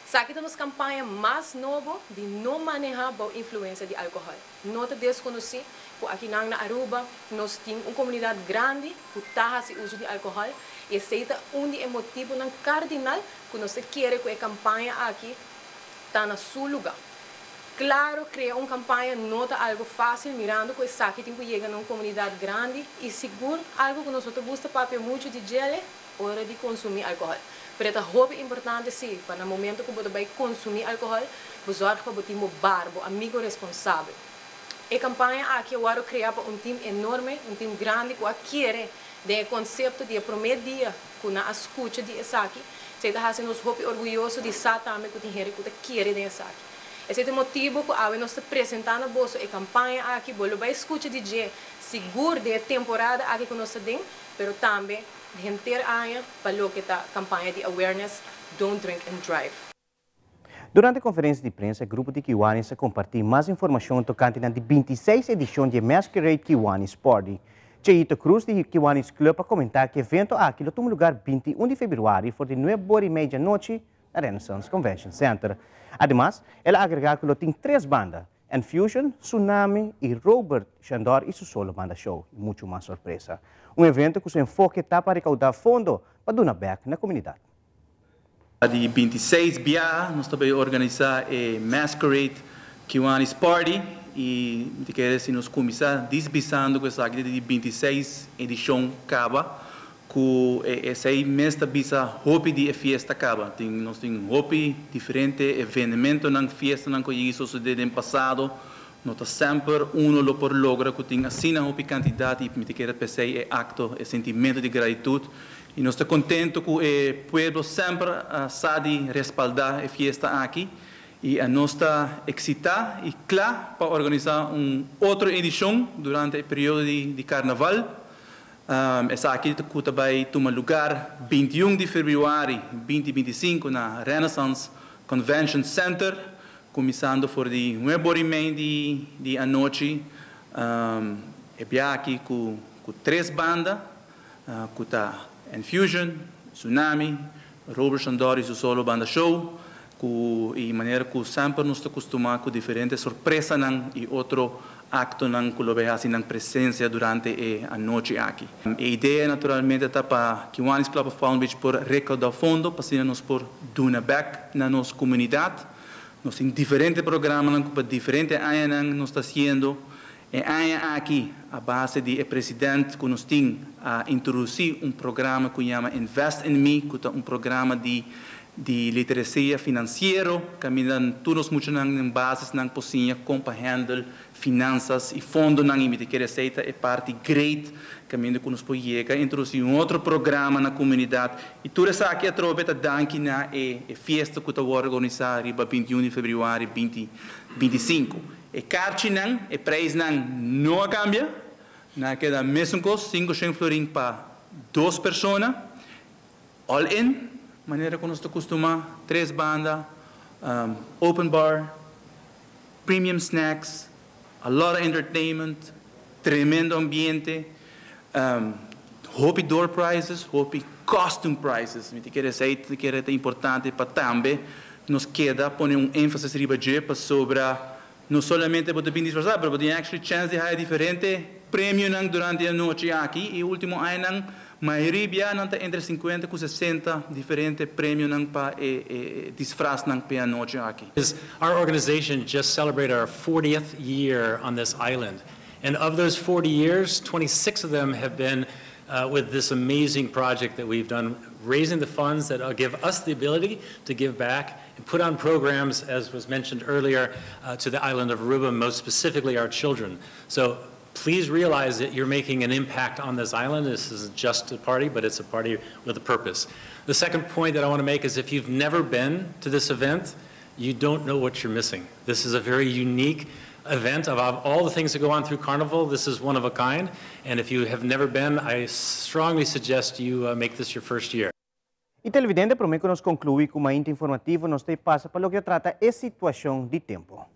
Esaki ta nos campaña mas nobo di no maneha bou influencia di alcohol. No ta desconoci cu aki na Aruba nos tin un comunidad grandi cu ta haci uso di alcohol y esey ta un di e motibonan cardinal cu nos kier cu e campaña aki ta na su lugar. Claro, crea un campaña no ta algo facil, mirando cu esaki tin cu yega na un comunidad grandi y sigur algo cu nos no gusta papia mucho di dje, ora di consumi alcohol. Pero ta hopi importante si, pa na momento cu bo bay consumi alcohol, zorg pa bo tin BAR, bo amigo responsabel. E campaña aki a wordo crea pa un team enorme, un team grandi cu a kere den e concepto di prome dia cu nan a scucha di esaki, esey ta haci nos hopi orguyoso di sa tambe cu tin hende cu ta kere den esaki. Esey ta e motibo cu awe nos ta presentando boso e campaña aki, bo lo bay scucha di dje sigur den e temporada aki cu nos tin, pero tambe henter aña pa loke ta campaña di awareness Don't Drink and Drive. Durante e conferencia di prensa, e grupo di Kiwanis a comparti mas informacion tocante e 26 edicion di Masquerade Kiwanis Party. Cheito Cruz di Kiwanis Club a comenta cu e evento aki lo tuma lugar 21 di februari, for di 9 or y mei di anochi, na Renaissance Convention Center. Ademas, el a agrega cu tin tres banda, Infusion, Tsunami y Robert Chandor y su solo banda show. Y mucho mas sorpresa. Un evento cu su enfoke ta pa recauda fondo pa duna back na comunidad. Di 26 biaha, nos tambe a organisa e Masquerade Kiwanis Party y di kier si nos cuminsa disbisando cu esaki di 26 edicion caba, cu esey mes ta bisa hopi di fiesta caba. Nos tin hopi diferente eventonan, fiestanan cu a sucede den pasado. No ta semper uno lo por logra cu tin asina hopi cantidad y mi kier pensa e acto, e sentimento di gratitud. Y nos ta contento cu e pueblo semper sa di respalda e fiesta aki. Y nos ta excita y cla pa organisa un otro edicion durante e periodo di carnaval. Esaki ta bay tuma lugar 21 di februari 2025 na Renaissance Convention Center, cuminsando for di 9 or y mei di anochi. E aki cu tres banda, cu ta Infusion, Tsunami, Robert Chandor y su solo banda show, cu e manera cu semper nos ta acostuma cu diferente sorpresanan y otro actonan cu lo bay haci nan presencia durante e anochi aki. E idea naturalmente ta pa Kiwanis Club of Palm Beach por recauda fondo pa asina nos por duna back na nos comunidad. Nos tin diferente programanan pa diferente añanan nos ta haciendo. E aña aki, a base di e presidente cu nos tin a introduci un programa cu yama Invest in Me, cu ta un programa di literacia financiero, caminda tur nos muchanan den base nan por siña con pa handle finanzas y fondonan y mi kier acepta e parti great, caminda cu nos por yega introduci un otro programa na comunidad y tur esaki atrobe ta danki na e fiesta cu ta organisa riba 21 di februari 2025. E kaartjinan, e prijsnan no a cambia. Nan a keda mesun cos, 500 florin pa dos persona. All in. manera ku nos ta kustumá, tres banda, open bar, premium snacks, a lot of entertainment, tremendo ambiente, hopi door prizes, hopi costume prizes. Mi ta kere esei ta kere ta importante pa tambe nos keda pone un énfasis riba dje pasobra no solamente bo ta bin disfrasá pero bo tin actually chèns di haya diferente premionan durante e anochi aki i último añanan mayoria bia nan ta entre sinkuenta ku sesenta diferente premionan pa e e disfrasnan p'e anochi aki. Our organization just celebrated our 40th year on this island. And of those 40 years, 26 of them have been uh, with this amazing project that we've done, raising the funds that uh, give us the ability to give back and put on programs, as was mentioned earlier, uh, to the island of Aruba, most specifically our children. So please realize that you're making an impact on this island. This isn't just a party, but it's a party with a purpose. The second point that I want to make is if you've never been to this event, you don't know what you're missing. This is a very unique event of all the things that go on through Carnival. This is one of a kind. And if you have never been, I strongly suggest you uh, make this your first year. Y televidente, prome cu nos conclui cu Mainta Informativo, nos ta pasa pa loke ta trata e situacion di tempo.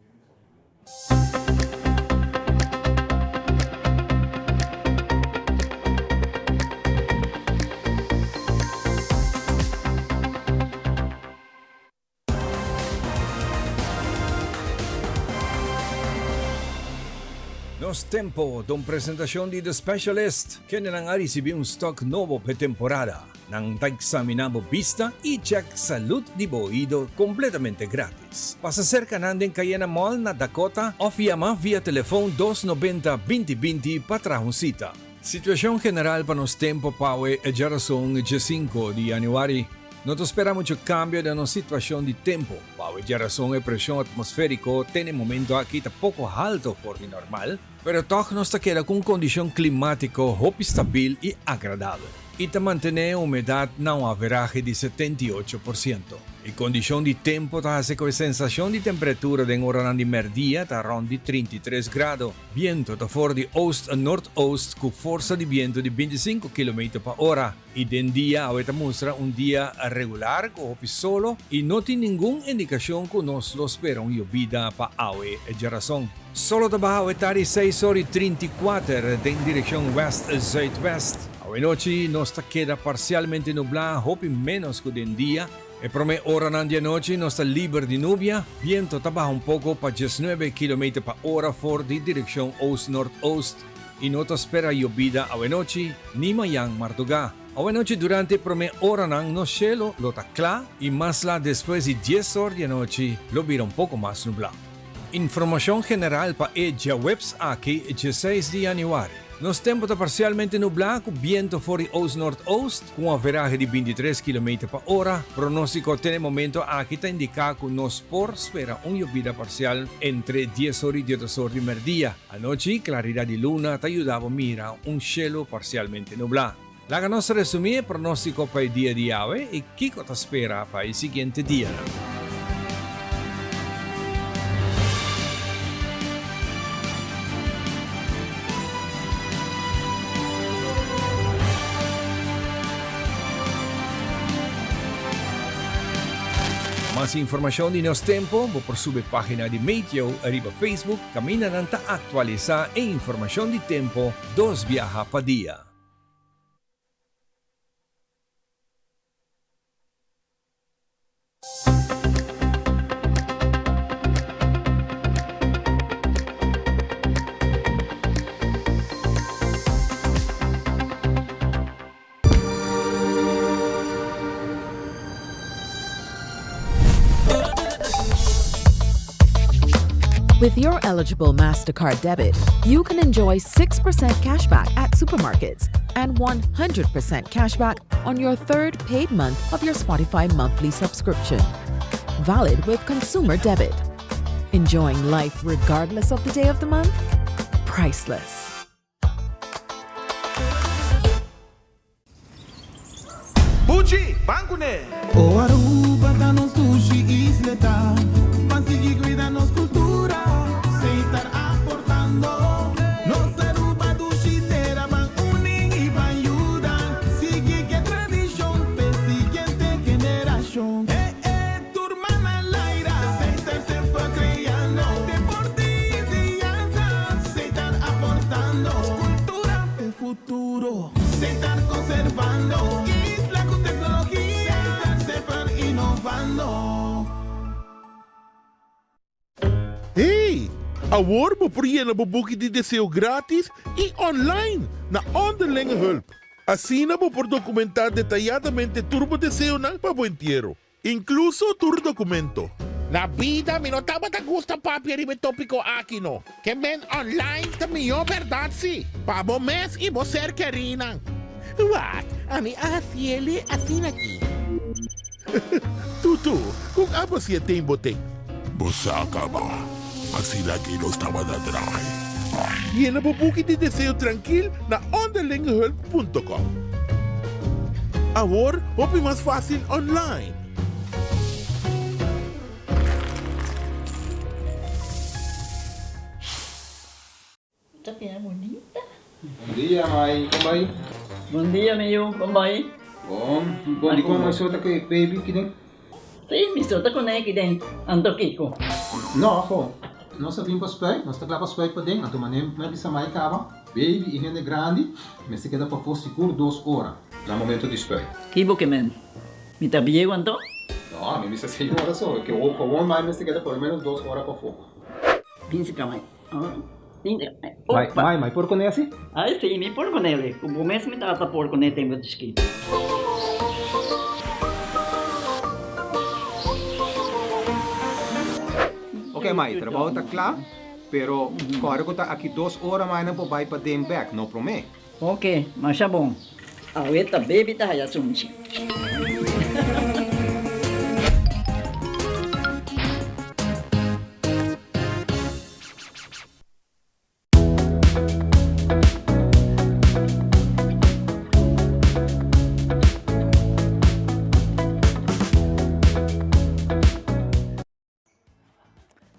Nos Tempo ta un presentacion di The Specialist, kendenan a ricibi un stock nobo p'e temporada. Nan ta examina bo bista y check salud di bo oido completamente gratis. Pasa cerca nan den Cayena Mall na Dakota of yama via telefon dos nobenta binti binti pa traha un cita. Situacion general pa nos tempo pawe e djarason djesinco di januari. No ta spera mucho cambio den nos situacion di tempo. Pawe djarason e presion atmosferico te n'e momento aki ta poco halto for di normal, pero tog nos ta keda cu un condicion climatico hopi stabil y agradabel y ta mantene e humedad na un averahe di 78%. E condicion di tempo ta haci cu e sensacion di temperatura den oranan di merdia ta rond di 33 grado. Biento ta for di oost a noordoost ku forsa di biento di 25 kilometer pa ora i den dia awe ta mustra un dia regular ku hopi solo i no tin ningun indikashon ku nos lo spera un yobida pa awe djarason. Solo ta baha awe tardi seis or i 34 den direkshon west zuidwest. Awe nochi nos ta keda parsialmente nublá hopi ménos ku den dia. E promé oranan di anochi nos ta liber di nubia, biento ta baha un poko pa diesnuebe kilometer pa ora for di direkshon oost-noordoost i no ta spera yobida awenochi ni mayan mardugá. Awenochi durante e promé oranan nos shelu lo ta kla i mas lat despues di dies or di anochi lo bira un poko mas nublá. Informashon general pa e djaweps aki dieseis di yanüari. Nos tempu ta parsialmente nublá ku bientu for di oost-noordoost ku un averahe di 23 kilometer pa ora. Pronóstiko te na e momento aki ta indiká ku nos por spera un yobida parsial entre dies or i diodos or di mèrdia. Anochi, klaridat di luna ta yuda bo mira un shelu parsialmente nublá. Laga nos resumí e pronóstiko pa e dia di awe i kiko ta spera pa e siguiente dianan. Mas informashon di nos tempo bo por subi página di Meteo riba Facebook kaminda nan ta aktualisá e informashon di tempo dos biaha pa dia. With your eligible MasterCard debit, you can enjoy 6% cashback at supermarkets and 100% cashback on your third paid month of your Spotify monthly subscription. Valid with consumer debit. Enjoying life regardless of the day of the month? Priceless. Buchi, ban kuné! O Aruba ta nos dushi isleta, Ban sigui cuida nos cultura, Seitar aportando. Nos Aruba dushi tera, Ban uni y ban yuda, Sigui ke tradicion p'e siguiente generacion. Setar conservando. Isla cu tecnologia. Setar semper innovando. Hey! Awor bo por yena bo buki di deseo gratis y online na Onderlinge Hulp. Asina bo por documenta detayadamente tur bo deseonan pa bo entiero, incluso tur documento. Na bida mi no tabata gusta papia riba e topico aki no. Ke men online ta mihó berdad si, pa bo mes y bo ser kerinan. Wak, ami a haciele asina aki. Tutu, con abo si e ten bo ten? Bo sa caba, asina aki nos tabata draai. Yena bo buki di deseo trankil na onderlingehulp punto com. Awor hopi mas facil online. Ta bira bunita. Bon dia mai, kon bai? Bon dia mi yu, kon bai? Bon, bon di kon mai so ta ku e baby kiden? Si, mi so ta kuné kiden, anto kiko? No, ho, nos a bin pa spuit, nos ta kla pa spuit paden, anto manera mi a bisa mai kaba, baby i hende grandi mester keda pafó sigur dos ora na momento di spuit. Kibo ke men? Mi ta bieu anto? No, mi bisa señora so, ke gewoon mai mester keda por lo menos dos ora pafó. Bin si ka mai. Mai, mai, mai por kuné asi? Ai si, mi por kuné li. Ku bo mes mi tata por kuné tempu di chikito. Ok mai, trabou ta kla, pero kòrda ku ta aki dos ora mai nan por bai paden bèk, no promé. Ok, masha bon. Awe ta baby ta haya sunchi.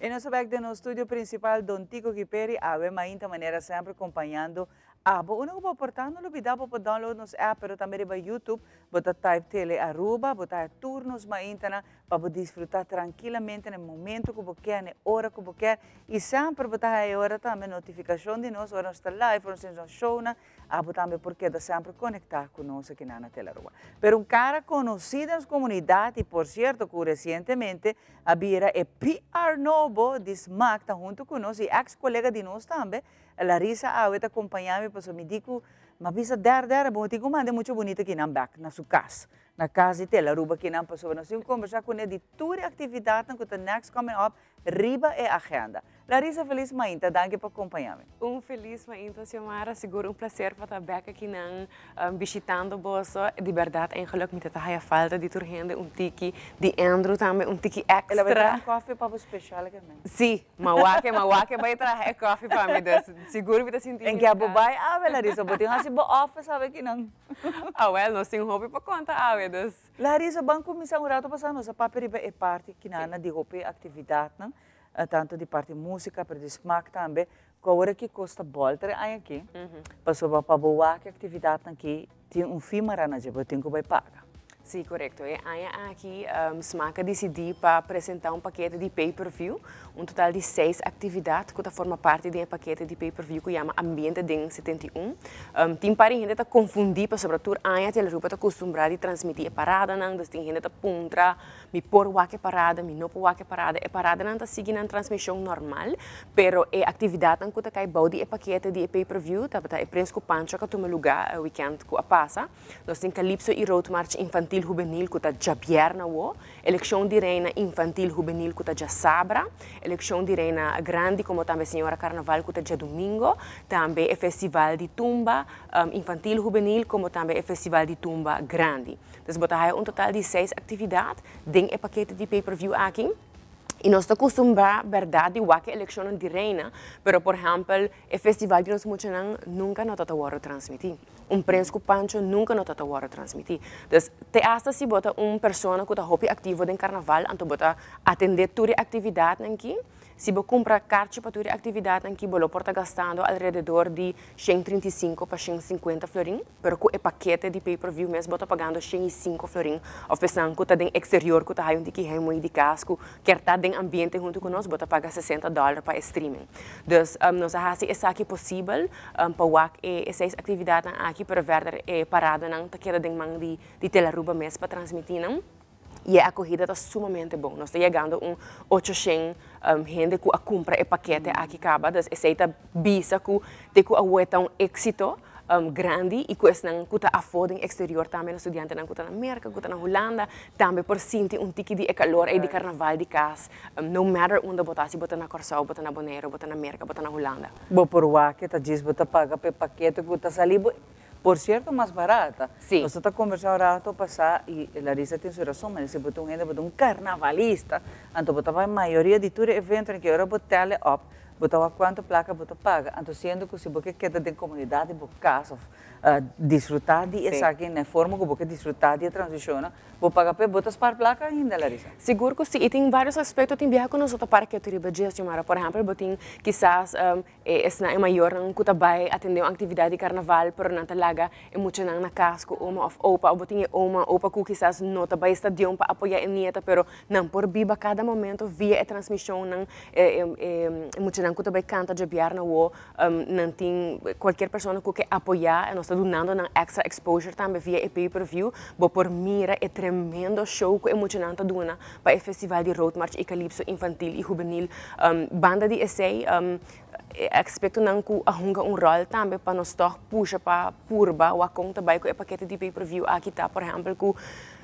E nos bek den nos studio principal Don Tico Giperi awe mainta manera sempre compañando abo. Uno cu bo por ta no lubida bo por download nos app pero tambe riba YouTube bo ta type Tele Aruba bo ta haya tur nos maintanan pa bo disfruta trankilamente na e momento cu bo kier na e ora cu bo kier y semper bo ta haya e ora tambe notificacion di nos ora nos ta live ora nos tin nos shownan abo tambe por keda semper conecta cu nos aki na Tele Aruba. Pero un cara conoci den nos comunidad y por cierto cu recientemente a bira e PR nobo di Smaak ta hunto cu nos y ex colega di nos tambe Larissa awe ta compaña mi pasobra mi di cu mi a bisa der der bo tin cu manda e mucha bunita kinan bek na su cas. Na cas di Tele Aruba kinan pasobra nos tin un combersa cune di tur e actividadnan cu ta next coming up riba e agenda. Larissa feliz mainta, danki pa compaña mi. Un feliz mainta Xiomara, sigur un placer pa ta bek akinan bishitando boso. Di berdad eigenlijk mi ta ta haya falta di tur hende, un tiki di Andrew tambe, un tiki extra. El a bai traha un koffie pa bo special ke men. Si, ma wak ma wak e bai traha e koffie pa mi, dus sigur mi ta sinti mi En ke bo bai awe Larissa, bo tin hasi bo office awe kinan. Awel, nos tin hopi pa konta awe, dus. Larissa, ban kuminsá un rato pasá nos a papia riba e parti kinana di hopi aktividatnan, tantu di parti músika pero di smak tambe, ku awor aki kos ta bòlter e aña aki, pasobra pa bo wak e aktividatnan aki tin un fi mará na dje, bo tin ku bai paga. Sí, korekto. E aña aki smak a disidí pa presentá un pakete di pay per view, un total di seis aktividat ku ta forma parti den e pakete di pay per view ku yama Ambiente den 71. Tin par di hende ta konfundí pasobra tur aña Telerupa ta kustumbrá di transmití e paradanan, dus tin hende ta puntra mi por wak e parada, mi no por wak e parada. E paradanan ta sigui nan transmishon normal, pero e aktividatnan ku ta kai bou di e pakete di e pay per view tabata e Prins ku Pancho ku a tuma lugá e wikènt ku a pasa. Nos tin Calypso y Roadmarch Infantil Hubenil cu ta djabièrna awo, Eleccion di Reina Infantil Hubenil cu ta djasabra, Eleccion di Reina Grandi como tambe Señora Carnaval cu ta djadumingo, tambe e Festival di Tumba Infantil Hubenil como tambe e Festival di Tumba Grandi. Dus bo ta haya un total di seis actividad den e pakete di pay per view aki. Y nos ta custumbrá berdad di wak e eleccionnan di reina, pero por ehempel e festival di nos muchanan nunca no ta ta wordo transmiti. Un prens cu pancho nunca no ta ta wordo transmiti. Dus te hasta si bo ta un persona cu ta hopi activo den carnaval, anto bo ta atende tur e actividadnan ki. Si bo kumpra karchi pa tur e aktividatnan ki bo lo por ta gastando alrededor di 135 pa 150 florin, pero ku e pakete di pay per view mes bo ta pagando 105 florin. Òf esnan ku ta den eksterior ku ta haya un tiki heimwee di kas ku kier ta den ambiente huntu ku nos, bo ta paga 60 dòler pa e streaming. Dus nos a hasi esaki posibel pa wak e seis aktividatnan aki, pero verder e paradanan ta keda den man di Telaruba mes pa transmití nan. I e akohida ta sumamente bon. Nos ta yegando un 800 hende ku a kumpra e pakete aki kaba. Dus esei ta bisa ku te ku awe ta un éksito grandi i ku esnan ku ta afó den eksterior tambe, nos studiantenan ku ta na Merka, ku ta na Hulanda, tambe por sinti un tiki di e kalor ei di karnaval di kas, no matter unda bo ta, si bo ta na Kòrsou, bo ta na Boneiru, bo ta na Merka, bo ta na Hulanda. Bo por wak ta djis bo ta paga pa e pakete ku ta sali bo. Por cierto mas barata. Sí. Nos ta conversa un rato pasa y Larissa tin su razon, mane si bo ta un hende bo ta un carnavalista, anto bo ta bay mayoria di tur e eventonan ki ora bo tally up, bo ta wak cuanto placa bo ta paga, anto siendo cu si bo ke keda den comunidad di bo cas of disfruta di esaki na e forma cu bo ke disfruta di e transicionnan, Bo paga p'e, bo ta spar plaka ainda, Larissa? Sigur ku si, i tin vários aspekto tin biaha ku nos no ta para ketu riba dje, Xiomara. Por ehèmpel, bo tin kisas e esnan, e mayornan ku ta bai atendé un aktividat di karnaval, pero nan ta laga e muchanan na kas ku oma òf opa, òf bo tin e oma, opa ku kisas no ta bai stadion pa apoyá e nieta, pero nan por biba kada momento via e transmishonnan, e muchanan ku ta bai kanta djabièrnè awor, Nan tin cualkier persona cu ke apoya y nos ta dunando nan extra exposure tambe via e pay per view. Bo por mira e tremendo show cu e muchanan ta duna pa e festival di Road March y Calypso infantil y hubenil. Banda di esey e aspectonan cu a hunga un rol tambe pa nos tog pusha pa purba wak con ta bay cu e pakete di pay per view aki ta por ehempel cu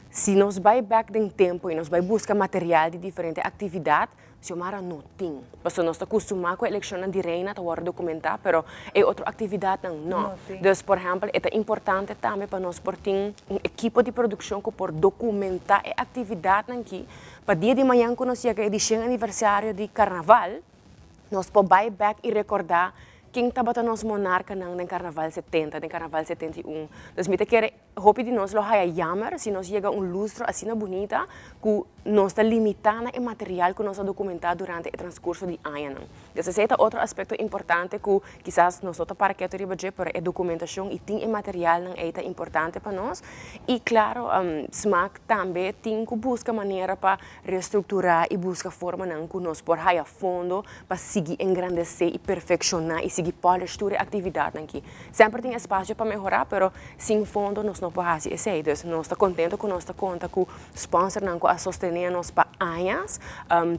si nos bay bek den tempo y nos bay busca material di diferente actividad, Xiomara no tin. Pasobra nos ta kustumá ku elekshonnan di reina ta wòrdu dokumentá, pero e otro aktividatnan no. Dus, por ehèmpel, e ta importante tambe pa nos por tin un ekipo di produkshon ku por dokumentá e aktividatnan ki pa dia di mañan ku nos yega e di shen aniversario di karnaval, nos por bai bèk i rekordá ken tabata nos monarkanan den karnaval setenta, den karnaval 71. Dus mi ta kere Hopi di nos lo haya jammer si nos yega un lustro asina bunita ku nos ta limitá na e material ku nos a dokumentá durante e transkurso di añanan. Dus esei ta otro aspekto importante ku kisas nos no ta para ketu riba dje, pero e dokumentashon i tin e materialnan ei ta importante pa nos. I klaro, smak tambe tin ku buska manera pa restrukturá i buska formanan ku nos por haya fondo pa sigui engrandesé i perfekshoná i sigui polish tur e aktividatnan ki. Semper tin espasio pa mehorá, pero sin fondo nos no por hasi esei. Dus nos ta kontento ku nos ta konta ku sponsornan ku a sostené nos pa añas,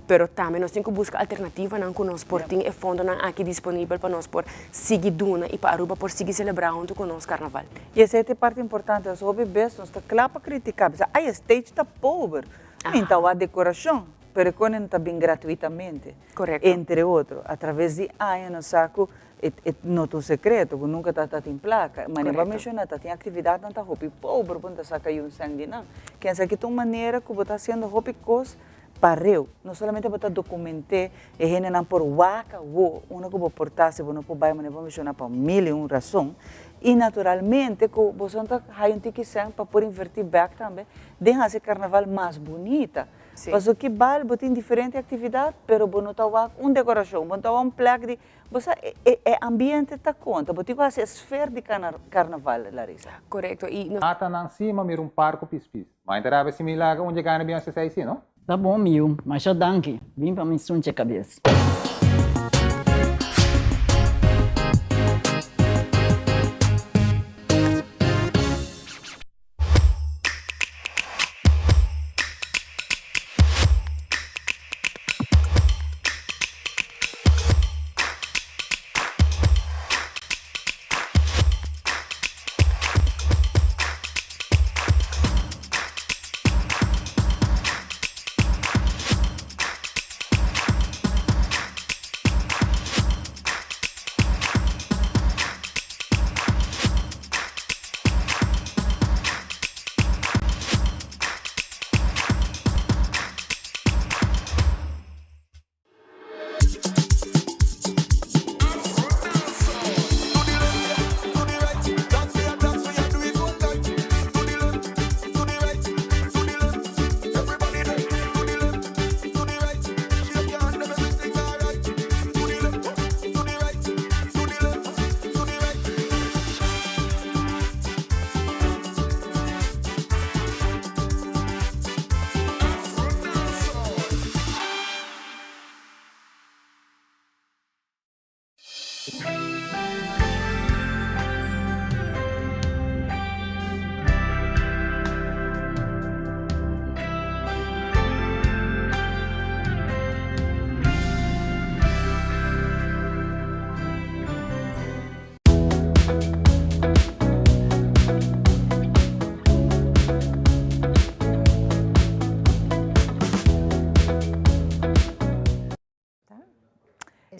pero tambe nos tin ku buska alternativanan ku nos por tin e fondonan aki disponibel pa nos por sigui duna i pa Aruba por sigui selebrá huntu ku nos karnaval. I esei ta e parti importante. Nos hopi bes nos ta kla pa kritiká, bisa, ai e stage ta pober, mi ta wak dekorashon, pero e konen ta bin gratuitamente. Entre otro, a traves di aña nos sa ku E e no ta un secreto cu nunca ta ta tin placa. Manera bo a menciona ta tin actividadnan ta hopi pober bo no ta saca yu un cent di nan. Kensa aki ta un manera cu bo ta haciendo hopi cos pareu. No solamente bo ta documente e hendenan por wak awo unda cu bo por ta si bo no por bay manera bo a menciona pa mil y un razon. Y naturalmente cu boso ta haya un tiki cent pa por inverti bek tambe den haci carnaval mas bunita. Pasobra ki bal bo tin diferente actividad pero bo no ta wak un decoracion, bo no ta wak un plek di Bo sa, e e ambiente ta konta. Bo tin ku hasi e sfer di karnaval, Larissa. Korekto. I nos. Mata nan si ma mira un par ku pis pis. Ma inta rabia si mi laga un dje gana bion sesei si no? Ta bon mi yu, masha danki. Bin pa mi sunche kabes.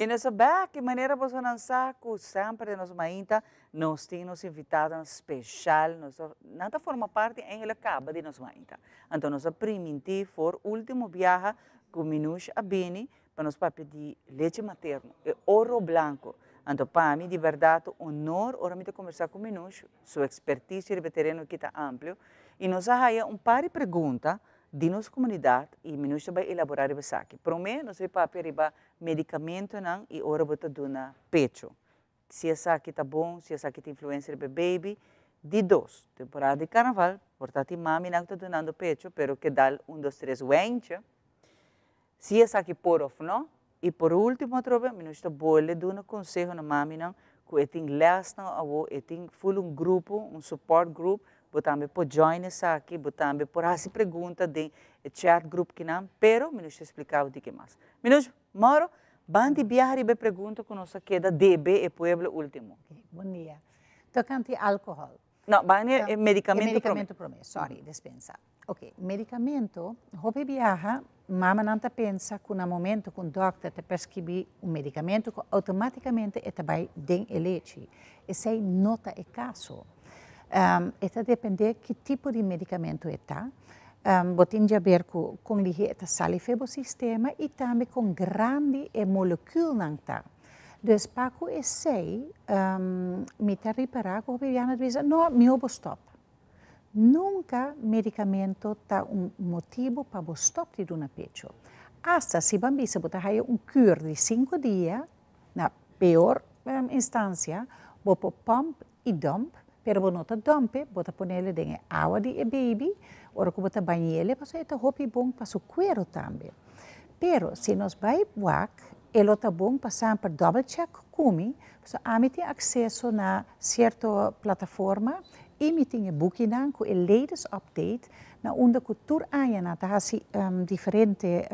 Y nos ta bek y manera bosonan sa cu semper den nos mainta nos tin nos invitadonan special, nos ta, nan ta forma parti eigenlijk caba di nos mainta. Anto nos a priminti for ultimo biaha cu Minouche a bini pa nos papia di leche materno, e oro blanco. Anto pa mi di berdad ta honor ora mi ta conversa cu Minouche, su experticio riba e tereno aki ta amplio y nos a haya un par di pregunta di nos comunidad y Minouche ta bay elabora riba esaki. Prome nos bay papia riba medicamentonan y ora bo ta duna pecho. Si esaki ta bon, si esaki ta influencia riba e baby. Di dos, temporada di carnaval, por ta tin maminan cu ta dunando pecho, pero ke dal un dos tres wijntje. Si esaki por of no. Y por ultimo atrobe, Minouche ta bole duna conseho na maminan cu e tin lesnan awo, e tin full un grupo, un support group, bo tambe por join esaki, bo tambe por haci pregunta den e chat group kinan, pero Minouche ta explica bo dike mas. Minouche, moro, ban di biaha riba e pregunta cu nos a keda debe e pueblo ultimo. Ok, bon dia. Tocante alcohol. No, ban e medicamento E medicamento prome, sorry, despensa. Ok, medicamento, hopi biaha, mamanan ta pensa cu na momento cu un dokter ta prescribi un medicamento cu automaticamente e ta bay den e lechi. Esey no ta e caso. E ta depende ki tipo di medicamento e ta. Bo tin di haber cu con lihe e ta sali fe bo sistema y tambe con grandi e molecuulnan ta. Dus pa cu esey mi ta ripara cu hopi biaha ta bisa, no, miho bo stop. Nunca medicamento ta un motibo pa bo stop di duna pecho. Hasta si ban bisa bo ta haya un cure di cinco dia, na peor instancia, bo por pump y dump, pero bo no ta dump'e, bo ta ponele den e awa di e baby, ora cu bo ta bañele, pasobra e ta hopi bon pa su cuero tambe. Pero si nos bay wak, e lo ta bon pa semper double check cu mi, pasobra ami tin acceso na cierto plataforma y mi tin e bukinan cu e latest update na unda cu tur aña nan ta haci diferente,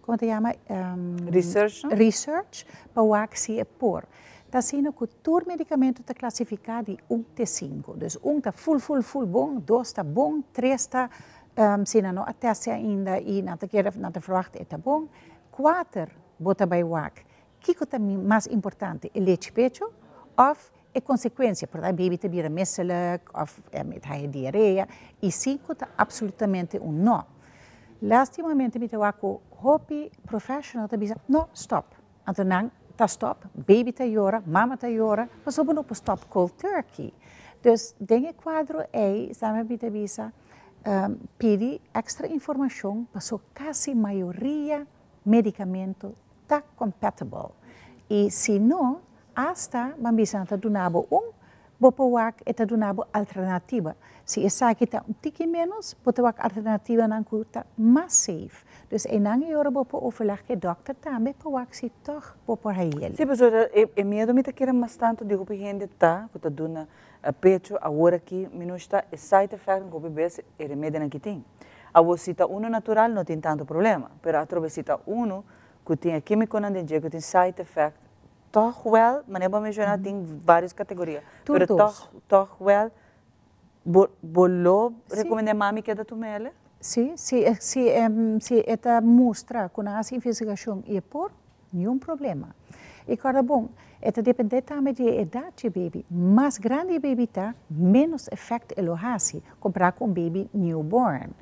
como ta yama? Research no? Research pa wak si e por. Ta asina cu tur medicamento ta clasifica di un te cinco. Dus un ta full full full bon, dos ta bon, tres ta si nan no a test ainda y nan ta kere, nan ta verwacht e ta bon. Cuater bo ta bay wak kico ta mas importante, e lechi pecho of e consecuencia, por ta e baby ta bira misselijk of e ta haya diarrea. Y cinco ta absolutamente un no. Lastimamente mi ta wak cu hopi professional ta bisa no, stop. Anto nan ta stop, baby ta yora, mama ta yora, pasobra bo no por stop cold turkey. Dus den e cuadro ey, sa mi ta bisa, pidi extra informacion paso casi mayoria medicamento ta compatible. Y si no, hasta ban bisa nan ta duna bo un, bo por wak e ta duna bo alternativa. Si esaki ta un tiki menos, bo ta wak alternativanan ku ta mas safe. Dus einan e ora bo por overleg ku e dòkter tambe pa wak si tòg bo por hañ'el. Sí, pasobra e miedo mi ta kere mas tantu di hopi hende ta ku ta duna pecho awor aki mi no sta e side effectnan ku hopi bes e remedionan ki tin. Awor si ta uno natural no tin tantu problema, pero atrobe si ta uno ku tin e kimikonan den dje ku tin side effect Toch wel, manera bo a menciona tin varios categoria, Tur pero dos. toch, toch wel, bo, bo lo Sí. recomenda e mami keda tuma ele? Sí, si, e, si, em, si e ta mustra cu nan haci investigacion y e por, niun problema. Y corda bon, e ta depende tambe di e edad dje baby. Mas grandi e baby ta, menos effect e lo haci, compara cu un baby newborn.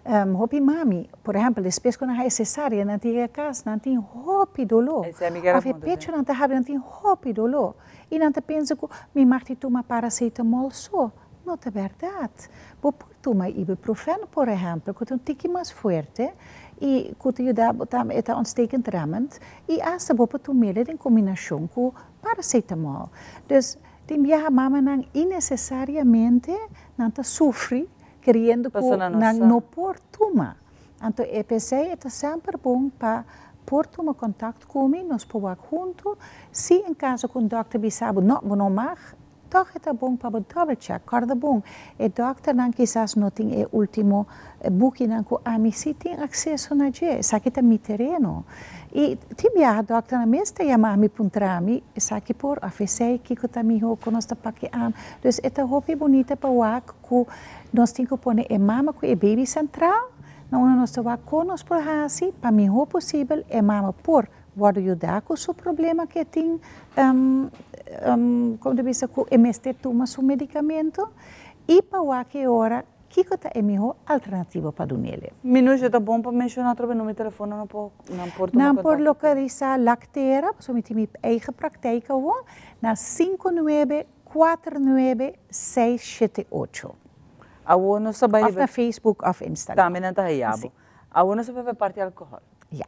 Hopi mami, por ehempel, despues ku nan haña cesárea, nan ta yega kas, nan tin hopi doló. Òf e pecho nan ta habri, nan tin hopi doló. I nan ta pensa ku mi mag di tuma paracetamol so. No ta bèrdat. Bo por tuma ibuprofen, por ehempel, ku ta un tiki mas fuerte i ku ta yuda bo tambe, e ta ontstekendremmend. I asta bo por tum'el den kombinashon ku paracetamol. Dus, tin biaha mamanan innesesariamente nan ta sufri Keriendo ku nan no por tuma. Anto e p'esei e ta semper bon pa Por tuma contact cu mi, nos por wak hunto. Si en caso cu un dokter bisa bo, no, bo no mag, toch e ta bon pa bo double check. Corda bon, e dokternan kisas no tin e ultimo bukinan cu ami si tin acceso na dje. Esaki ta mi tereno. Y tin biaha dokternan mes ta yama mi puntra mi, esaki por of esey, kico ta miho cu nos ta paki am. Dus e ta hopi bunita pa wak cu nos tin cu pone e mama cu e baby central. Na unda nos ta wak kon nos por hasi pa mihó posibel e mama por wòrdu yudá ku su problema ku e tin, komo ta bisa ku e mester tuma su medikamentu i pa wak e ora kiko ta e mihó alternativo pa dun'el. Minusha, ta bon pa menshoná atrobe numero di telefòn nan por nan por tuma Nan por kontakto. lokalisá Lactera, pasobra mi tin mi eigen praktijk awor, na 59 49 678. Awor nos ta bai Of na Facebook of Instagram. Tambe nan ta haya bo. Awor nos ta bai pa e parti alcohol. Ya.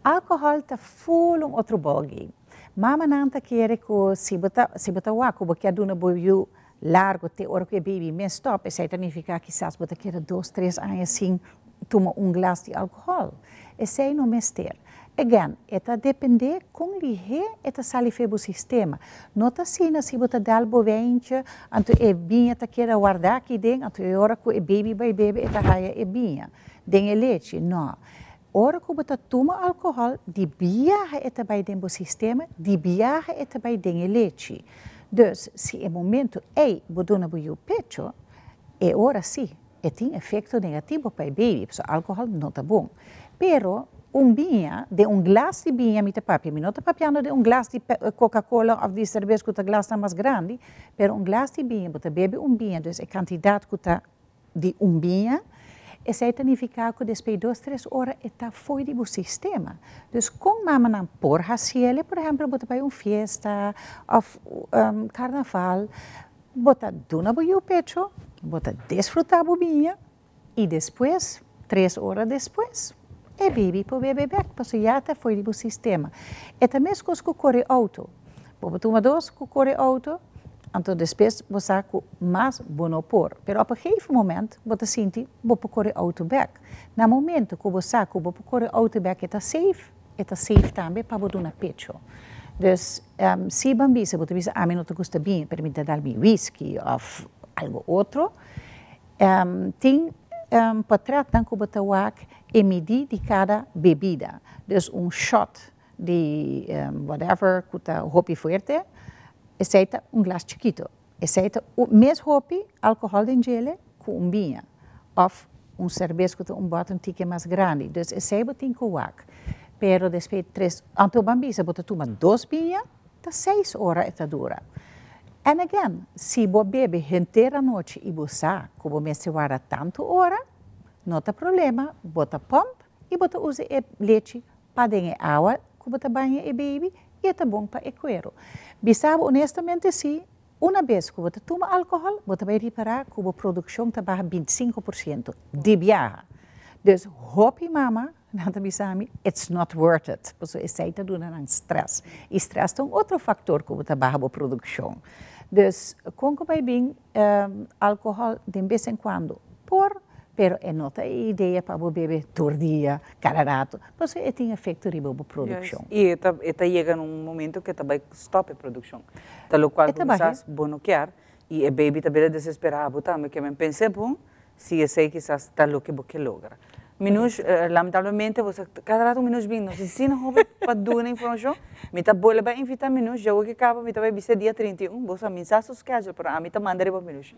Alcohol ta full un otro ballgame. Mamanan ta kere ku si bo ta si bo ta wak ku bo kier duna bo yu largo te ora ku e baby mes stop, esei ta nifiká kisas bo ta keda dos tres aña sin tuma un glas di alcohol. Esei no mester. Again, e ta dependé kon lihé e ta sali fe bo sistema. No ta asina si bo ta dal bo wijntje, anto e biña ta keda wardá aki den, anto e ora ku e baby bai bebe e ta haya e biña den e lechi. No. Ora ku bo ta tuma alkohòl, di biaha e ta bai den bo sistema, di biaha e ta bai den e lechi. Dus, si e momento ei bo duna bo yu pecho, e ora sí, E tin efecto negativo pa e baby, pasobra alcohol no ta bon. Pero un biña, den un glas di biña mi ta papia, mi no ta papiando den un glas di coca cola of di cerbes cu ta glasnan mas grandi, pero un glas di biña, bo ta bebe un biña, dus e cantidad cu ta di un biña, esey ta nifica cu despues dos tres ora e ta fo'i di bo sistema. Dus con mamanan por haciele, por ehempel bo ta bay un fiesta of carnaval, Bo ta duna bo yu pecho, bo ta disfrutá bo biña i despues, tres ora despues, e baby por bebe bèk pasobra ya ta fo'i di bo sistema. E ta meskos ku kore outo. Bo por tuma dos ku kore outo, anto despues bo sa ku mas bo no por. Pero op een gegeven moment bo ta sinti bo por kore outo bèk. Na momento ku bo sa ku bo por kore outo bèk e ta safe, E ta safe tambe pa bo duna pecho. Dus si ban bisa bo ta bisa ami no ta gusta biña pero mi ta dal mi whisky of algo otro, tin potretnan ku bo ta wak e midi di kada bebida. Dus un shot di whatever ku ta hopi fuerte, esei ta un glas chikito. Esei ta mes hopi alcohol den djele ku un biña of un serbes ku ta un bòt un tiki mas grandi. Dus esei bo tin ku wak. Pero despues tres, anto ban bisa bo ta tuma dos biña, ta seis ora e ta dura. And again, si bo bebe henter anochi i bo sa ku bo mester warda tantu ora, no ta problema, bo ta pòmp i bo ta usa e lechi pa den e awa ku bo ta baña e baby i e ta bon pa e kuero. Bisa bo honestamente si, una bes ku bo ta tuma alkohòl, bo ta bai ripará ku bo produkshon ta baha 25% di biaha. Dus hopi mama nan ta bisa mi, it's not worth it, pasobra esei ta duna nan stress. I stress ta un otro faktor ku bo ta baha bo produkshon. Dus kon ku bai bin alkohòl den bes en kuando por, pero e no ta e idea pa bo bebe tur dia, kada rato, pasobra e tin efekto riba bo produkshon. I e ta e ta yega na un momento ku e ta bai stòp e produkshon, ta lokual ku kisas bo no kier i e baby ta bira desesperá, bo tambe ke men pens'é bon si esei kisas ta loke bo ke logra. Minus, lamentablemente bo sa kada rato Minus bin, nos asina hopi pa duna informashon, mi ta bolbe bai invitá Minus, djawe ke kaba mi ta bai bisa dia 31, bo sa mi sa su schedule pero ami ta manda riba Minus.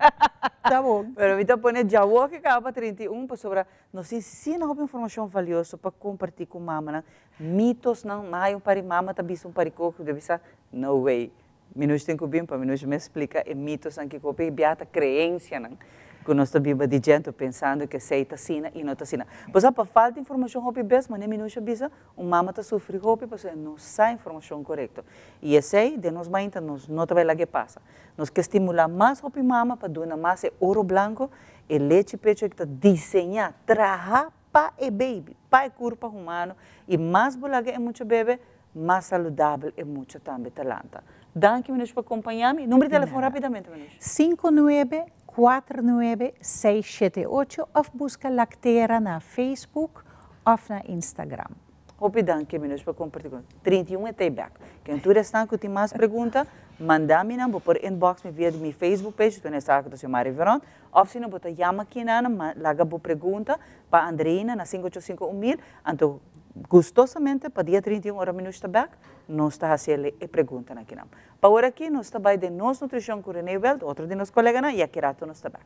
Ta bon. Pero mi ta pone djawe ke kaba pa 31 pasobra nos tin asina hopi informashon valioso pa kompartí ku mamanan, mitosnan, mas hay un par di mama ta bisa un par di kos ku ta bisa no way, Minus tin ku bin pa Minus mes splika e mitosnan kiko hopi bia ta kreensianan ku nos ta biba di djento pensando ku esei ta asina i no ta asina. Bo sa pa falta informashon hopi bes manera Minus a bisa un mama ta sufri hopi pasobra e no sa informashon korekto i esei den nos mainta nos no ta bai laga e pasa. Nos ke stimulá mas hopi mama pa duna mas e oro blanko, e lechi pecho ku ta diseñá, traha pa e baby, pa e kurpa humano i mas bo laga e mucha bebe, mas saludabel e mucha tambe ta lanta. Danki Minouche pa kompañá mi. Number di telefon rapidamente Minouche. 5 9 4 9 6 7 8 òf buska Lactera na Facebook òf na Instagram. Hopi danki Minouche pa comparti cu nos. 31 e ta e bek. Ken tur esnan cu tin mas pregunta, manda mi nan, bo por inbox mi via di mi Facebook page, tu sa cu ta Xiomara Riveron, of si no bo ta yama kinan, laga bo pregunta pa Andreina na sinku ocho sinku un mil, anto gustosamente pa dia 31 ora Minouche ta bek, nos ta haci el e preguntanan kinan. Pa ora aki nos ta bay den nos nutricion cu Rene Weld, otro di nos coleganan, y aki rato nos ta bek.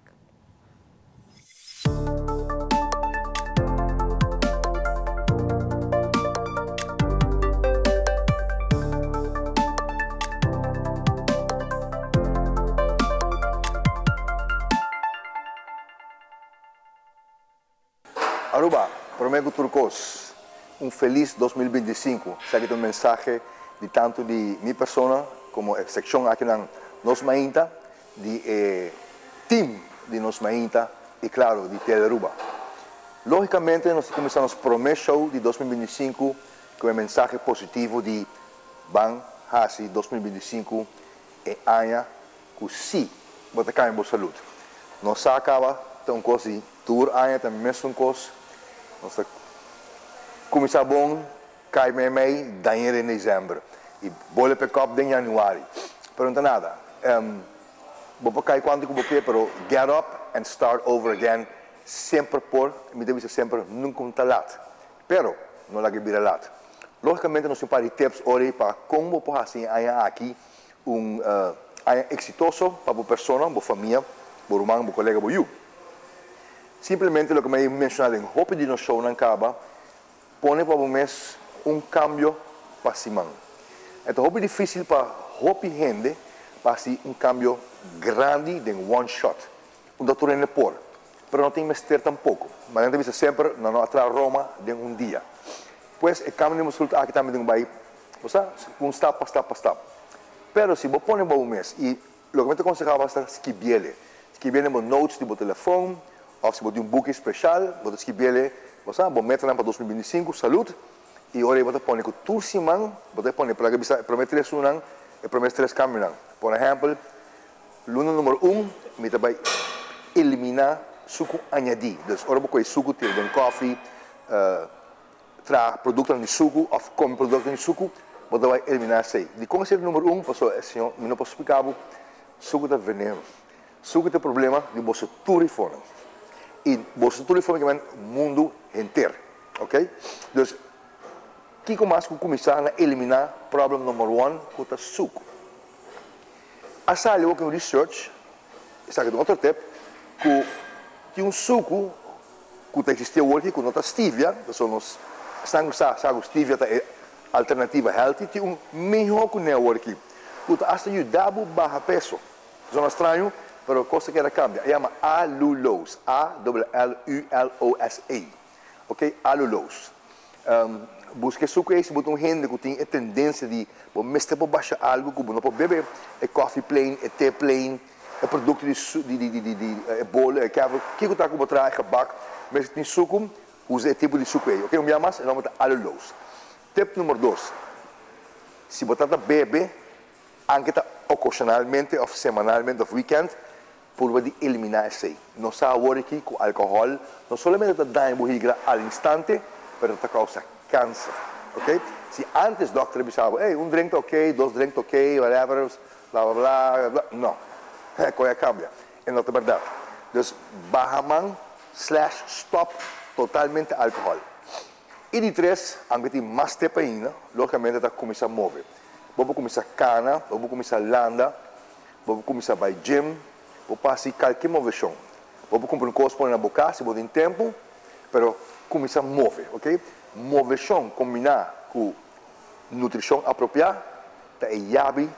Aruba, prome cu tur cos, un feliz 2025. Esaki ta un mensahe di tanto di mi persona como e seccion akinan Nos Mainta di e team di Nos Mainta y claro di Tele Aruba. Logicamente nos ta cuminsa nos prome show di 2025 cu e mensahe positivo di Ban haci 2025 e aña cu si bo ta cambia bo salud. Nos sa caba ta un cos di tur aña ta mesun cos, nos ta cuminsa bon Kai meimei dañer den december y bole pe kop den januari. Pero no ta nada. Bo por kai cuanto cu bo ke pero get up and start over again semper por, mi ta bisa semper nunca un ta lat. Pero no laga e bira lat. Logicamente nos tin un par di tips ora y pa con bo por haci e aña aki un aña exitoso pa bo persona, bo famia, bo ruman, bo colega, bo yu. Simplemente loke mi a menciona den hopi di nos shownan caba Pone pa bo mes un kambio pa siman. E ta hopi difísil pa hopi hende pa hasi un kambio grandi den one shot. Un ta tur hende por, pero no tin mester tampoko. Manera ta bisa semper, nan no a traha Roma den un dia. Pues e kambio di bo salud aki tambe tin ku bai, bo sa, un stap pa stap pa stap. Pero si bo pone pa bo mes i Loke mi ta konsehá bo ta skibiele. Skibié den bo notes di bo telefon òf si bo tin un buki speshal, bo ta skibiele, bo sa, bo metanan pa 2025, salud, i ora ei bo ta pone ku tur siman bo ta pone por bisa e promé tres lunanan, e promé tres kambionan. Por ehèmpel, luna numero un mi ta bai eliminá suku añadí. Dus ora bo kohe suku tira den kòfi, Traha produktonan di suku òf kome produktonan di suku, bo ta bai eliminá esei. Dikon esei ta number un? Pasobra e Señor, mi no por splika bo, suku ta veneno. Suku ta e problema di boso tur rifonan. I boso tur rifonan ke men mundu henter. Ok? Dus, kiko mas ku kuminsá na eliminá problem number one ku ta suku? A sali awor ku un research, esaki ta un otro tip, ku tin un suku ku ta eksistí awor aki ku no ta stevia, pasobra nos esnan ku sa sa ku stevia ta e alternativa healthy, tin un mihó ku ne awor aki ku ta asta yuda bo baha peso. Zona straño, pero kos ta keda kambia. E yama allulose, A-L-L-U-L-O-S-E, ok, allulose. Buska e suku ei si bo ta un hende ku tin e tendensia di bo mester por basha algu ku bo no por bebe e kofi plain, e te plain, E produkto di di di di di e bolo e kèfel kiko ta ku bo traha e gebak mester tin suku usa e tipo di suku ei ok un bia mas e nomber ta allulose tip number dos si bo ta ta bebe anke ta okoshonalmente òf semanalmente òf weekend purba di eliminá esei nos sa awor aki ku alkohòl no solamente ta daña bo higra al instante pero ta kousa kanser ok si antes dòkter a bisa bo ey un drink ta ok dos drink ta ok whatever Bla bla bla bla no he koe a kambia e no ta berdad dus baha man slash stop totalmente alcohol y di tres aunke tin mas tep ainda logicamente ta cuminsa move bo por cuminsa cana bo por cuminsa landa bo por cuminsa bay gym bo por haci calke movecion bo por cumpra un cos pone na bo cas si bo tin tempo pero cuminsa move ok movecion combina cu Nutrishon apropiá ta e yabi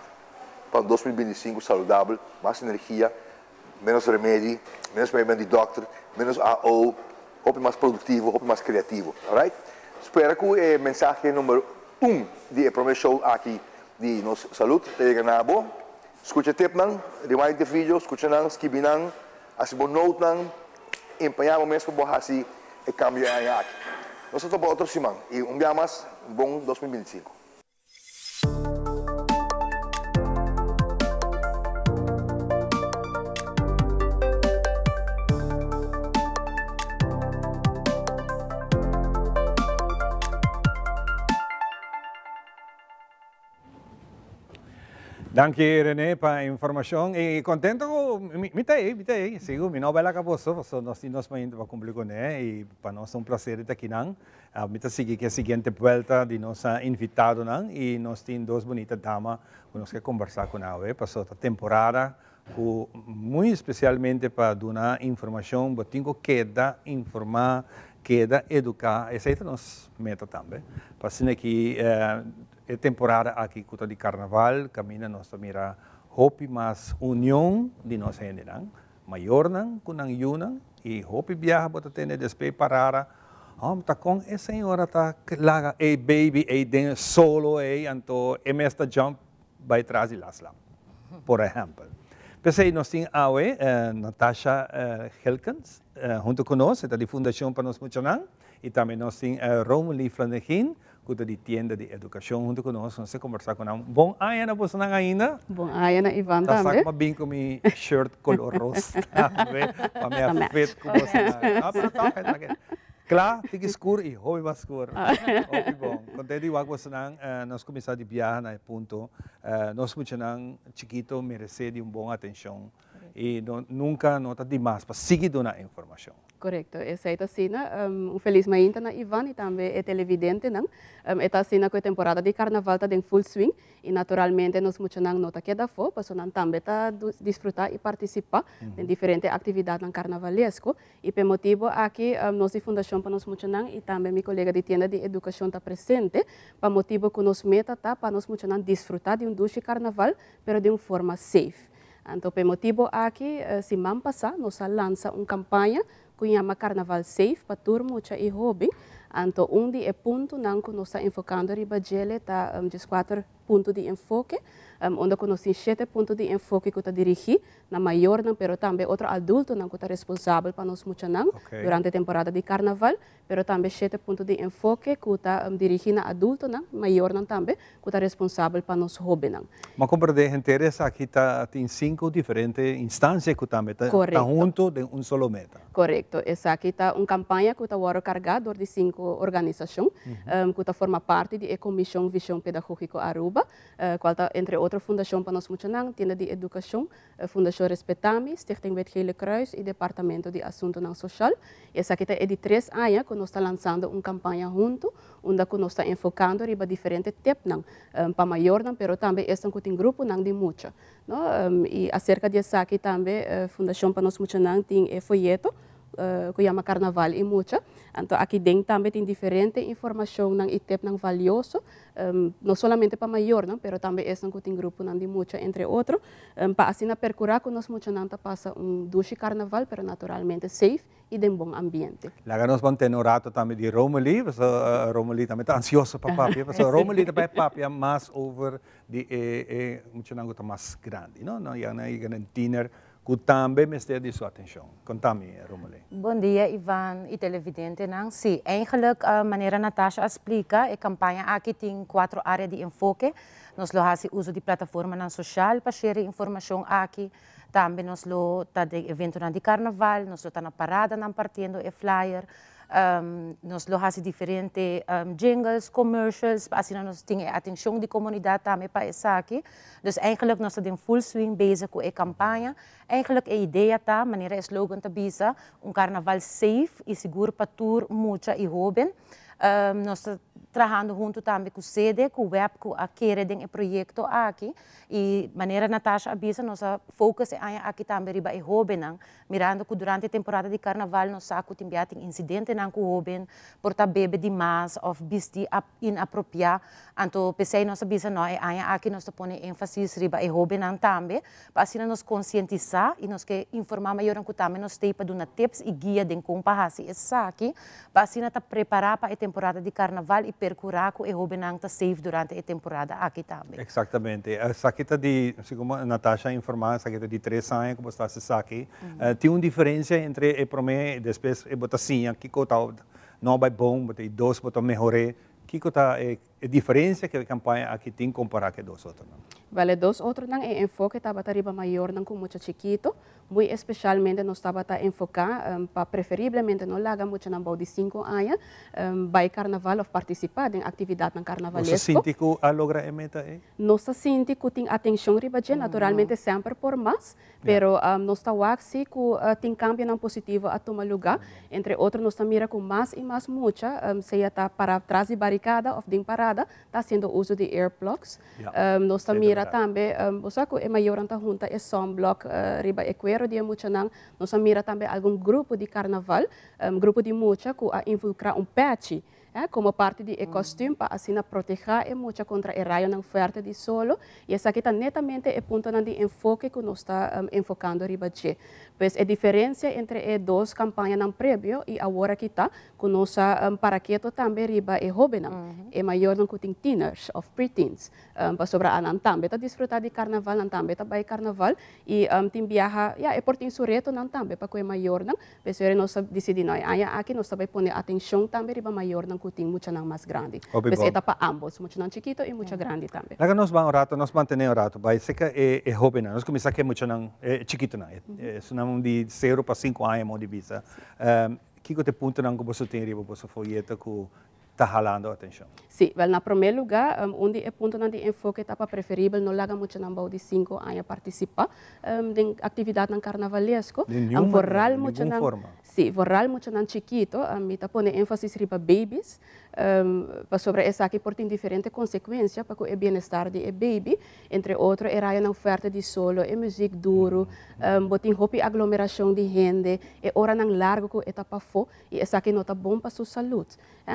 pa un 2025 saludabel, mas energia, ménos remedi, ménos baiben di dòkter, ménos AO, hopi mas produktivo, hopi mas kreativo. Alright? Spera ku e mensahe number un di e promé show aki di Nos Salud ta yega na bo. Skucha e tipnan, rewind e video, skucha nan, skibi nan, hasi bo notenan, Empeñá bo mes pa bo hasi e kambio e aña aki. Nos ta topa otro siman i un bia mas, un bon 2025. Danki Rene pa informacion y contento cu mi ta ey, mi ta ey, sigur mi no bay laga boso pasobra nos tin nos mainta pa cumpli cune y pa nos ta un placer di ta akinan. Mi ta sigui cu e siguiente buelta di nos invitadonan y nos tin dos bunita dama cu nos ke combersa cu nan awe pasobra ta temporada cu muy especialmente pa duna informacion bo tin cu keda informa, keda educa, esey ta nos meta tambe pa asina ki E temporada aki ku ta di karnaval kaminda nos ta mira hopi mas union di nos hendenan, mayornan ku nan yunan i hopi biaha bo ta tende despues parara, hòm ta kon e señora ta laga e baby ei den solo ei anto e mes ta jump bai tras di laslap, por ehèmpel. P'esei nos tin awe Natasha Gilkens huntu ku nos, e ta di Fundashon pa Nos Muchanan i tambe nos tin Romely Flanegin Ku ta di tienda di edukashon huntu ku nos, nos a kombersá ku nan. Bon aña na bosonan ainda. Bon aña na Ivan Ta tambe. sak pa bin ku mi shirt kolor ros tambe pa mi a fit ku bosonan. No, pero tòg e ta ke kla, tiki skur i hopi mas skur. Hopi bon. Kontentu di wak bosonan. Nos kuminsá di biaha na e punto. Nos muchanan chikito meresé di un bon atenshon i nunka no ta dimas pa sigui duna informashon. Korekto, esei ta asina. Un felis mainta na Ivan i tambe e televidentenan. E ta asina ku e temporada di karnaval ta den full swing i naturalmente nos muchanan no ta keda afó pasobra nan tambe ta disfrutá i partisipá den diferente aktividatnan karnavalesko. I p'e motibu aki nos di Fundashon pa Nos Muchanan i tambe mi kolega di Tienda di Edukashon ta presente pa motibu ku nos meta ta pa nos muchanan disfrutá di un dushi karnaval pero den un forma safe. Anto p'e motibo aki siman pasá nos a lansa un kampaña ku yama Karnaval Safe pa tur mucha i hóben. Anto un di e puntonan ku nos ta enfokando riba djele ta dieskuater punto di enfoke, unda ku nos tin shete punto di enfoke ku ta dirigí na mayornan pero tambe otro adultonan ku ta responsabel pa nos muchanan durante temporada di karnaval. pero tambe shete punto di enfoke ku ta dirigí na adultonan, mayornan tambe, ku ta responsabel pa nos hóbennan. Ma komprendé henter esaki ta tin sinku diferente instansia ku tambe ta huntu den un solo meta. Korekto. Esaki ta un kampaña ku ta wòrdu kargá dor di sinku organisashon ku ta forma parti di e Komishon Vishon Pedagógiko Aruba, kual ta entre otro Fundashon pa Nos Muchanan, Tienda di Edukashon, Fundashon Respetami, Stichting Wit Gele Kruis i Departamento di Asuntonan Soshal. Esaki ta e di tres aña ku nos ta lansando un kampaña huntu unda ku nos ta enfokando riba diferente tepnan pa mayornan pero tambe esnan ku tin gruponan di mucha. I aserka di esaki tambe Fundashon pa Nos Muchanan tin e foyeto ku yama Karnaval i Mucha. Anto aki den tambe tin diferente informashonnan i tepnan valioso no solamente pa mayornan, pero tambe esnan ku tin gruponan di mucha, entre otro, pa asina perkurá ku nos muchanan ta pasa un dushi karnaval, pero naturalmente safe i den bon ambiente. Laga nos ban tene un rato tambe di Romely, pasobra Romely tambe ta ansioso pa papia, pasobra Romely ta bai papia mas over di e e muchanan ku ta mas grandi, no? Nan ya nan yega den tiner ku tambe mester di su atenshon. Konta mi, Romely. Bon dia Ivan y televidentenan. Sí, eigenlijk manera Natasha a splica, e campaña aki tin cuatro area di enfoke. Nos lo haci uso di plataformanan social pa share e informacion aki. Tambe nos lo ta den eventonan di carnaval, nos lo ta na paradanan partiendo e flyer. Nos lo hasi diferente jingles, commercials, pa asina nos tin e atencion di comunidad tambe pa esaki. Dus eigenlijk nos ta den full swing bezig cu e campaña. Eigenlijk e idea ta, manera e slogan ta bisa, un carnaval safe y sigur pa tur mucha y hoben. Nos ta trahando hunto tambe cu sede, cu web cu a kere den e proyecto aki. Y manera Natasha a bisa, nos a focus e aña aki tambe riba e hobennan. Mirando ku durante e temporada di karnaval nos sa ku tin bia tin insidentenan ku hóben por ta bebe di mas òf bisti inapropiá. Anto p'esei nos a bisa nò e aña aki nos ta pone énfasis riba e hóbennan tambe pa asina nos konsientisá i nos ke informá mayornan ku tambe nos stei pa duna tips i guia den kon pa hasi esaki pa asina ta prepará pa e temporada di karnaval i perkurá ku e hóbennan ta safe durante e temporada aki tambe. Eksaktamente. Esaki ta di, segun Natasha a informá, esaki ta di tres aña ku bo sta hasi esaki. Tin un diferensia entre e promé i despues bo ta siña kiko ta no bai bon, bo ta i dos bo ta mehor'é. Kiko ta e. E diferencia cu e campaña aki tin compara cu e dos otronan? Wel e dos otronan e enfoke tabata riba mayornan cu mucha chikito. Muy especialmente nos tabata enfoca pa preferiblemente no laga muchanan bou di cinco aña bay carnaval of participa den actividadnan Nos ta carnavalesco. sinti cu a logra e meta ey? Nos ta sinti cu tin atencion riba dje, naturalmente semper por mas, Pero nos ta wak si ku tin kambionan positivo a tuma lugá. Entre otro nos ta mira ku mas i mas mucha, sea ta para tras di barikada òf den parada, ta hasiendo uso di earplugs. Nos ta mira tambe, bo sa ku e mayornan ta hunta e sunblock riba e kuero di e muchanan. Nos a mira tambe algun grupo di karnaval, grupo di mucha ku a invulkrá un pèchi Komo parti di e kòstüm pa asina protehá e mucha kontra e rayonan fuerte di solo i esaki ta netamente e puntonan di enfoke ku nos ta enfokando riba dje. Pues e diferensia entre e dos kampañanan prebio i awor aki ta ku nos a para keto tambe riba e hóbennan, e mayornan ku tin tieners òf preteens, pasobra anan tambe ta disfrutá di karnaval, nan tambe ta bai karnaval i tin biaha, ya, e por tin su retonan tambe pa ku e mayornan. P'esei nos a disidí no e aña aki nos ta bai pone atenshon tambe riba mayornan ku tin muchanan mas grandi. Hopi P'esei bon. ta pa ámbos, muchanan chikito i mucha grandi tambe. Laga nos ban un rato, nos mantené un rato bai serka e e hóbennan. Nos kuminsá ku e muchanan, e chikitonan, e esunnan di sero pa sinku aña modo di bisa. Kiko ta e puntonan ku boso tin riba boso foyeto ku ta halando atencion. Sí, wel na prome luga un di e puntonan di enfoke ta pa preferibel no laga muchanan bou di cinco aña participa den actividadnan carnavalesco. Den niun manera, den ningun forma. Sí, vooral muchanan chikito, mi ta pone enfasis riba babies, pasobra esaki por tin diferente consecuencia pa cu e bienestar di e baby, entre otro e rayonan fuerte di solo, e muziek duro, bo tin hopi aglomeracion di hende, e oranan largo cu e ta pafo y esaki no ta bon pa su salud.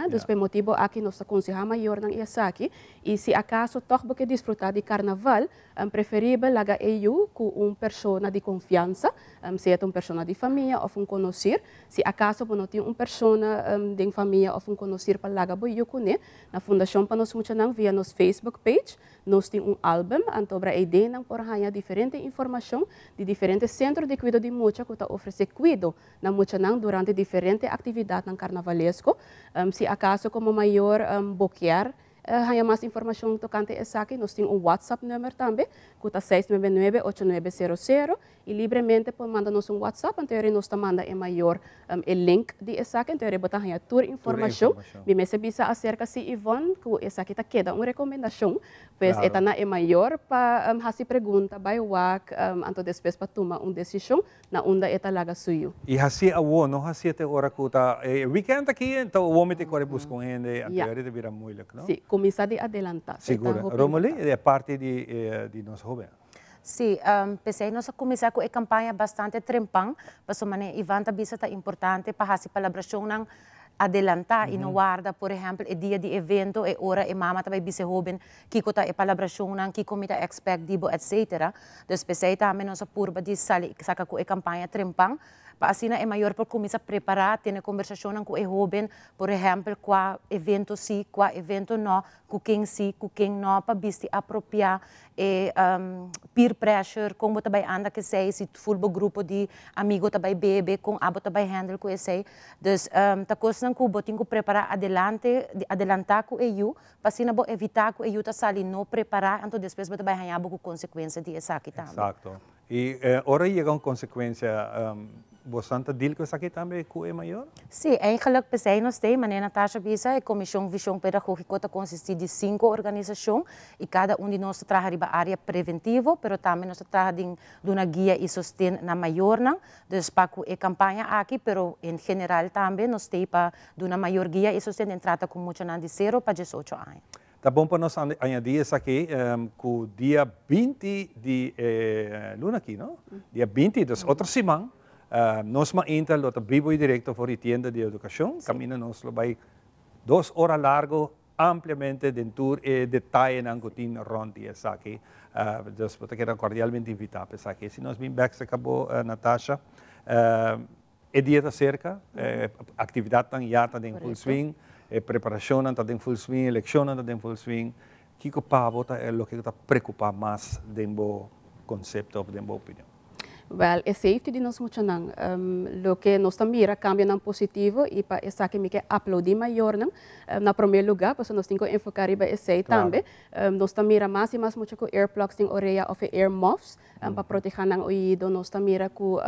Dus p'e motibo aki nos ta konsehá mayornan i esaki, i si akaso tòg bo ke disfrutá di karnaval, preferibel laga e yu ku un persona di konfiansa, sea ta un persona di famia òf un konosir. Si akaso bo no tin un persona den famia òf un konosir pa laga bo yu kuné, na Fundashon pa Nos Muchanan via nos Facebook page Nos tin un album, anto obra eidenan por haña diferente informashon di diferente sentro di kuido di mucha ku ta ofresé kuido na muchanan durante diferente aktividatnan karnavalesko. Si akaso komo mayor bo kier haña mas informashon tokante esaki, nos tin un WhatsApp number tambe ku ta seis nuebe nuebe ocho nuebe sero sero i libremente por manda nos un WhatsApp, anto eri nos ta manda e mayor e link di esaki, anto eri bo ta haña tur informashon. Mi mester bisa aserka si Yvonne ku esaki ta keda un rekomendashon, pues e ta na e mayor pa hasi pregunta, bai wak, anto despues pa tuma un desishon na unda e ta laga su yu. I hasié awor, no hasié te ora ku ta e weekend aki, anto awor mi ta kore buska un hende, anto eri ta bira moeilijk, no? Si, kuminsá di adelantá. Sigur. Romely, e parti di nos hobennan. Sí, p'esei nos a kuminsá ku e kampaña bastante trempan, pasobra manera Ivan ta bisa ta importante pa hasi palabrashonnan adelantá i no warda, por ehèmpel, e dia di evento, e ora e mama ta bai bisa e hóben kiko ta e palabrashonnan, kiko mi ta èkspèkt di bo, etsetera. Dus p'esei tambe nos a purba di sali saka ku e kampaña trempan, pa asina e mayor por kuminsá prepará, tene kombersashonnan ku e hóben, por ehèmpel, kua evento sí, kua evento nò, ku ken sí, ku ken nò, pa bisti apropiá, e peer pressure, kon bo ta bai anda ku esei, si ful bo grupo di amigo ta bai bebe, kon abo ta bai handle ku esei. Dus ta kosnan ku bo tin ku prepará adelante, adelantá ku e yu, pa asina bo evitá ku e yu ta sali no prepará, anto despues bo ta bai haña bo ku konsekuensia di esaki tambe. Eksakto. I ora yega un konsekuensia, bosan ta deal ku esaki tambe ku e mayor? Sí, eigenlijk p'esei nos t'ei, manera Natasha bisa, e Komishon Vishon Pedagógiko ta konsistí di sinku organisashon i kada un di nos ta traha riba área preventivo, pero tambe nos ta traha den duna guia i sosten na mayornan. Dus pa ku e kampaña aki, pero en general tambe nos t'ei pa duna mayor guia i sosten den trata ku muchanan di sero pa diesocho aña. Ta bon pa nos añadí esaki ku dia binti di e luna aki, no? Dia binti, dus otro siman, nos mainta lo ta bibo i direkto for di tienda di edukashon, kaminda nos lo bai dos ora largo ampliamente den tur e detayenan ku tin rònt di esaki. Dus bo ta keda kordialmente invitá pa esaki. Si nos bin bèk serka bo, Natasha, E dia ta serka, e aktividatnan ya ta den full swing, e preparashonnan ta den full swing, e lekshonnan ta den full swing. Kiko pa bo ta e loke ku ta preokupá mas den bo konsepto òf den bo opinion? Wel, e safety di nos muchanan. Loke nos ta mira cambionan positivo y pa esaki mi ke aplaudi mayornan na prome lugar, pasobra nos tin cu enfoca riba esey tambe. Nos ta mira mas y mas mucha cu earplugs den orea of e earmuffs pa proteha nan oido. Nos ta mira cu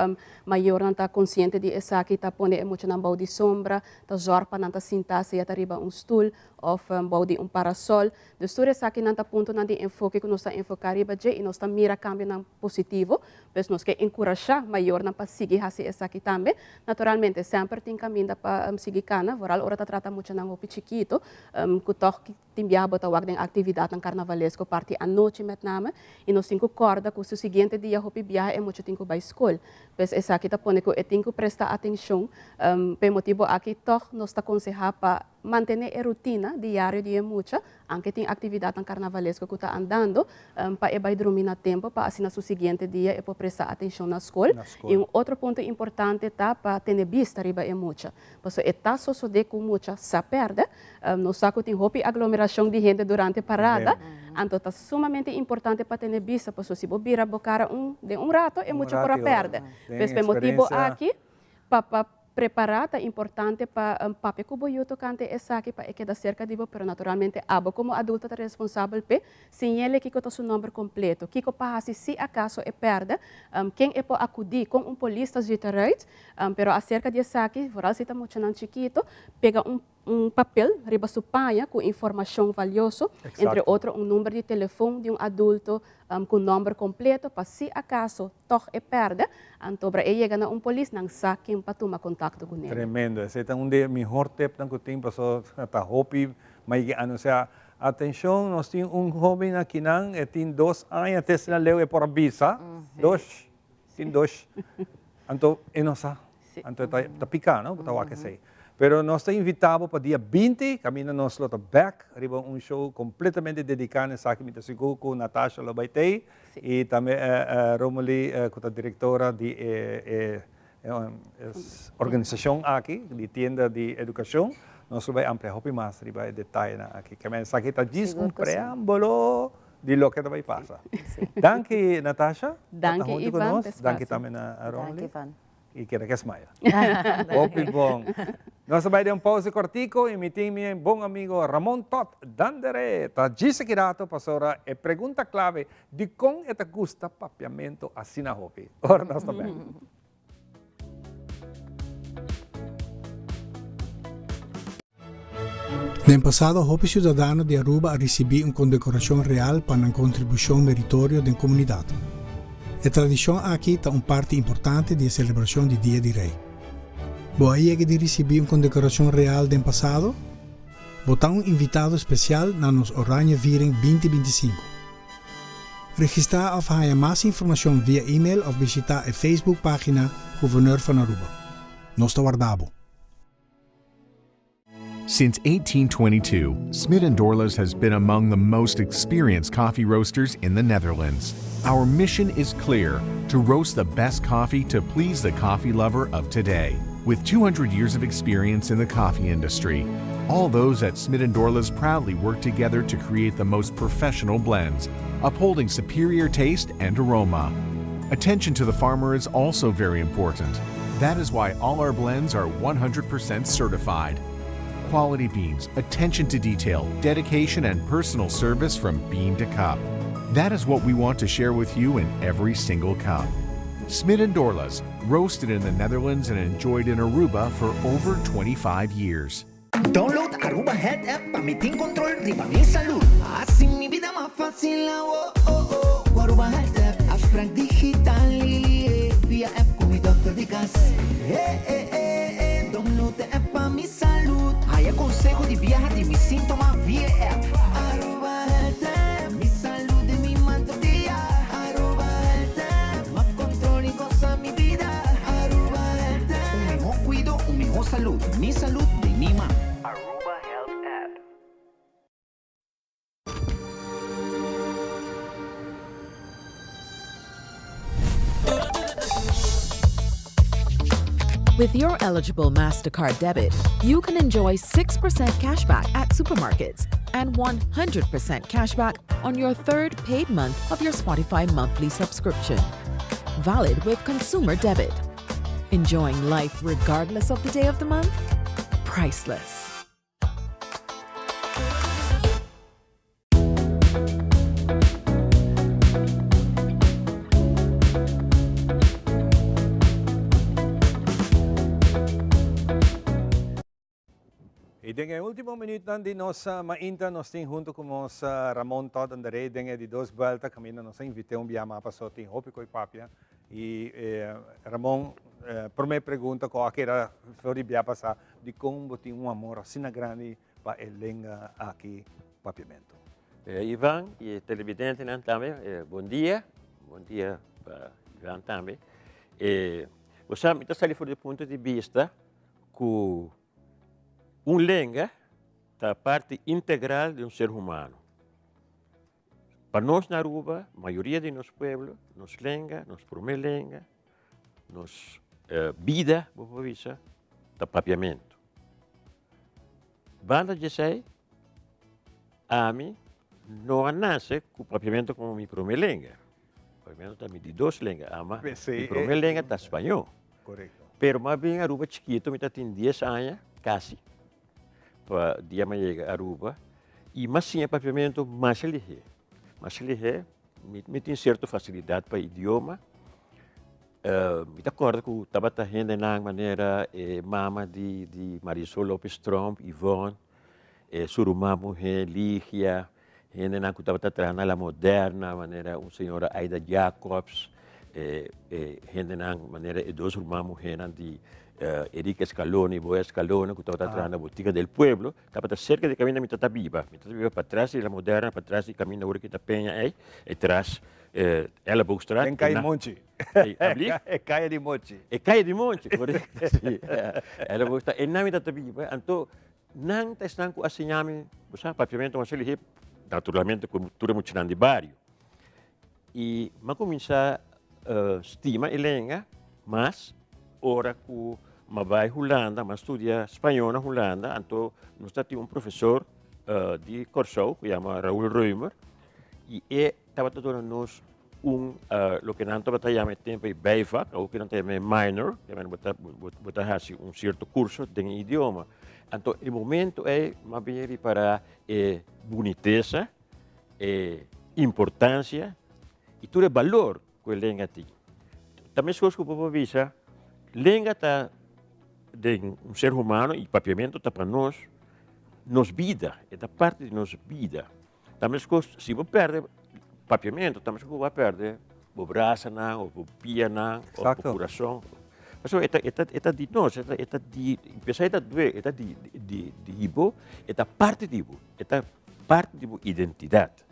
mayornan ta consciente di esaki, ta pone e muchanan bou di sombra, ta zorg pa nan ta sinta sea ta riba un stoel of bou di un parasol. Dus tur esakinan ta puntonan di enfoke ku nos ta enfoká riba dje i nos ta mira kambionan positivo. Pues nos ke enkurashá mayornan pa sigui hasi esaki tambe. Naturalmente semper tin kaminda pa sigui kana, vooral ora ta trata muchanan hopi chikito ku tòg tin biaha bo ta wak den aktividatnan karnavalesko parti anochi met name i nos tin ku kòrda ku su siguiente dia hopi biaha e mucha tin ku bai skol. Pues esaki ta pone ku e tin ku presta atenshon. P'e motibu aki tòg nos ta konsehá pa Mantené e rutina diario di e mucha, anke tin aktividatnan karnavalesko ku ta andando, pa e bai drumi na tempu pa asina su siguiente dia e por presta atenshon na skol. I un otro punto importante ta pa tene bista riba e mucha, pasobra e ta sosodé ku mucha sa pèrdè. Nos sa ku tin hopi aglomerashon di hende durante parada, anto ta sumamente importante pa tene bista, pasobra si bo bira bo kara un den un rato e mucha por a pèrdè. Pues pa e motibu aki pa pa Prepará ta importante pa papia ku bo yu tokante esaki pa e keda serka di bo, pero naturalmente abo komo adulto ta responsabel p'e. Siñ'el kiko ta su nòmber kompleto, kiko pa hasi si akaso e pèrdè, ken e por akudí, kon un polis ta zita rùit. Pero aserka di esaki, vooral si ta muchanan chikito, pega un un papel riba su paña ku informashon valioso, entre otro un number di telefon di un adulto ku nòmber kompleto pa si akaso tòg e pèrdè, antobra e yega na un polis nan sa ken pa tuma kontakto kuné. Tremendo, esei ta un di e mihor tipnan ku tin pasobra ta hopi mai anunsiá. Atenshon, nos tin un hóben akinan, e tin dos aña te asina leu e por a bisa, dos, tin dos, anto e no sa. Anto e ta piká, no? Bo ta wak esei. Pero nos ta invitá bo pa dia 20, kaminda nos lo ta bèk riba un show kompletamente dediká na esaki. Mi ta sigur ku Natasha lo bai tei i tambe Romely ku ta direktora di e organisashon aki, di tienda di edukashon. Nos lo bai amplia hopi mas riba e detayenan aki. Kèmen esaki ta djis un preámbulo di loke ta bai pasa. Danki Natasha pa ta huntu ku nos. Danki tambe na Romely. I keda ke smile. Hopi bon. Nos ta bai den un pauze kortiko i mi tin mi bon amigo Ramon Tot Dandere ta djis aki rato pasobra e pregunta klave dikon e ta gusta papiamento asina hopi. Ora nos ta bek. Den pasado hopi ciudadano di Aruba a ricibi un condecoracion real pa nan contribucion meritorio den comunidad. E tradicion aki ta un parti importante di e celebracion di Dia di Rey. Bo a yega di ricibi un condecoracion real den pasado? Bo ta un invitado special na nos Oranje Viering 2025. Registra of haña mas informacion via email of bishita e Facebook pagina Gouverneur van Aruba. Nos ta warda bo. Since 1822, Smit & Dorlas has been among the most experienced coffee roasters in the Netherlands. Our mission is clear, to roast the best coffee to please the coffee lover of today. With 200 years of experience in the coffee industry, all those at Smit & Dorlas proudly work together to create the most professional blends, upholding superior taste and aroma. Attention to the farmer is also very important. That is why all our blends are 100% certified. Quality beans, attention to detail, dedication, and personal service from bean to cup. That is what we want to share with you in every single cup. Smit & Dorlas, roasted in the Netherlands and enjoyed in Aruba for over 25 years. Download Aruba Health App pa mi tin control riba mi salud. Haci mi bida mas facil awo oh oh cu Aruba Health App. Afspraak digital eh via app cu mi dokter di cas. Eh eh eh eh download e app pa mi salud. Haya conseho di biaha di mi sintoma via e app. Aruba Health App, mi salud den mi man tur dia. Aruba Health App, mas control y goza mi bida. Aruba Health App. Un miho cuido, un miho salud. Mi salud den mi man. Aruba Health App. With your eligible MasterCard debit, you can enjoy 6% cashback at supermarkets and 100% cashback on your third paid month of your Spotify monthly subscription. Valid with consumer debit. Enjoying life regardless of the day of the month? Priceless. Y den e ultimo minuutnan di nos mainta nos tin hunto cu nos Ramon Todd Anderé den e di dos buelta caminda nos a invite un bia mas paso tin hopi coy papia y Ramon prome pregunta cu a keda for di bia pasa dicon bo tin un amor asina grandi pa e lenga aki papiamento. Ivan y e televidentenan tambe bon dia, bon dia pa Ivan tambe. Bo sa mi ta sali for di punto di bista ku un lenga ta parti integral di un ser humano. Pa nos na Aruba, mayoria di nos pueblo, nos lenga, nos prome lenga, nos bida, bo por bisa, ta papiamento. Banda di esei, ami no a nase ku papiamento komo mi prome lenga. Papiamento ta mi di dos lenga, ama mi prome lenga ta spañó. Pero mas bien Aruba chikito, mi ta tin dies aña, kasi, pa dia mi a yega Aruba, i mi a siña papiamento masha lihé. Masha lihé, mi tin sierto fasilidat pa idioma. Mi ta kòrda ku tabata hendenan manera e mama di Marisol Lopez Tromp, Ivonne, su ruman muhé Ligia, hendenan ku tabata traha na La Moderna manera un señora Aida Jacobs, hendenan manera e dos ruman muhénan di Erika Escalona i Boya Escalona ku tabata traha na Botica del Pueblo, tabata serka di kaminda mi ta biba. Mi ta biba patras di La Moderna, patras di kaminda ora ki ta Peña ei, e tras Elleboogstraat. Den Kai Monchi. E Kaya di Monchi. E Kaya di Monchi, korekto, si. Elleboogstraat, einan mi ta biba. Anto nan ta esnan ku a siña mi, bo sa, papiamentu masha lihé, naturalmente ku tur e muchanan di bario. I mi a kuminsá stima e lenga mas ora ku mi a bai Hulanda, mi a studia spañó na Hulanda, anto nos ta tin un profesor di Kòrsou ku yama Raul Römer i e tabata duna nos un loke nan tabata yama e tempu ei bijvak, awor ku nan ta yama e minor, bo ta hasi un sierto kurso den e idioma. Anto e momento ei mi a bin ripará e bunitesa, e importansia i tur e balor ku e lenga tin. Ta meskos ku bo por bisa, lenga ta den un ser humano i papiamentu ta pa nos, nos bida, e ta parti di nos bida. Ta meskos si bo pèrdè papiamentu, ta meskos ku bo a pèrdè bo brasanan òf bo pianan òf bo kurason. Pasobra e ta, e ta, e ta di nos, e ta, e ta di, p'esei e ta due, e ta di, di, di bo, e ta parti di bo, e ta parti di bo identidat,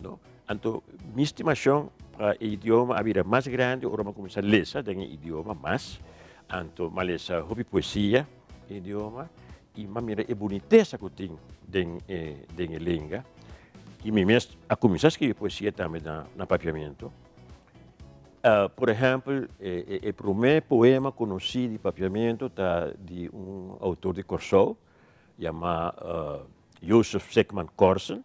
no? Anto mi stimashon pa e idioma a bira mas grandi ora mi a kuminsá lesa den e idioma mas, anto mi a lesa hopi poesia den e idioma i mi a mira e bunitesa ku tin den e den e lenga i mi mes a kuminsá skribi poesia tambe na na papiamentu. Por ehèmpel e promé poema konosí di papiamentu ta di un outor di Kòrsou yamá Joseph Sickman Corsen.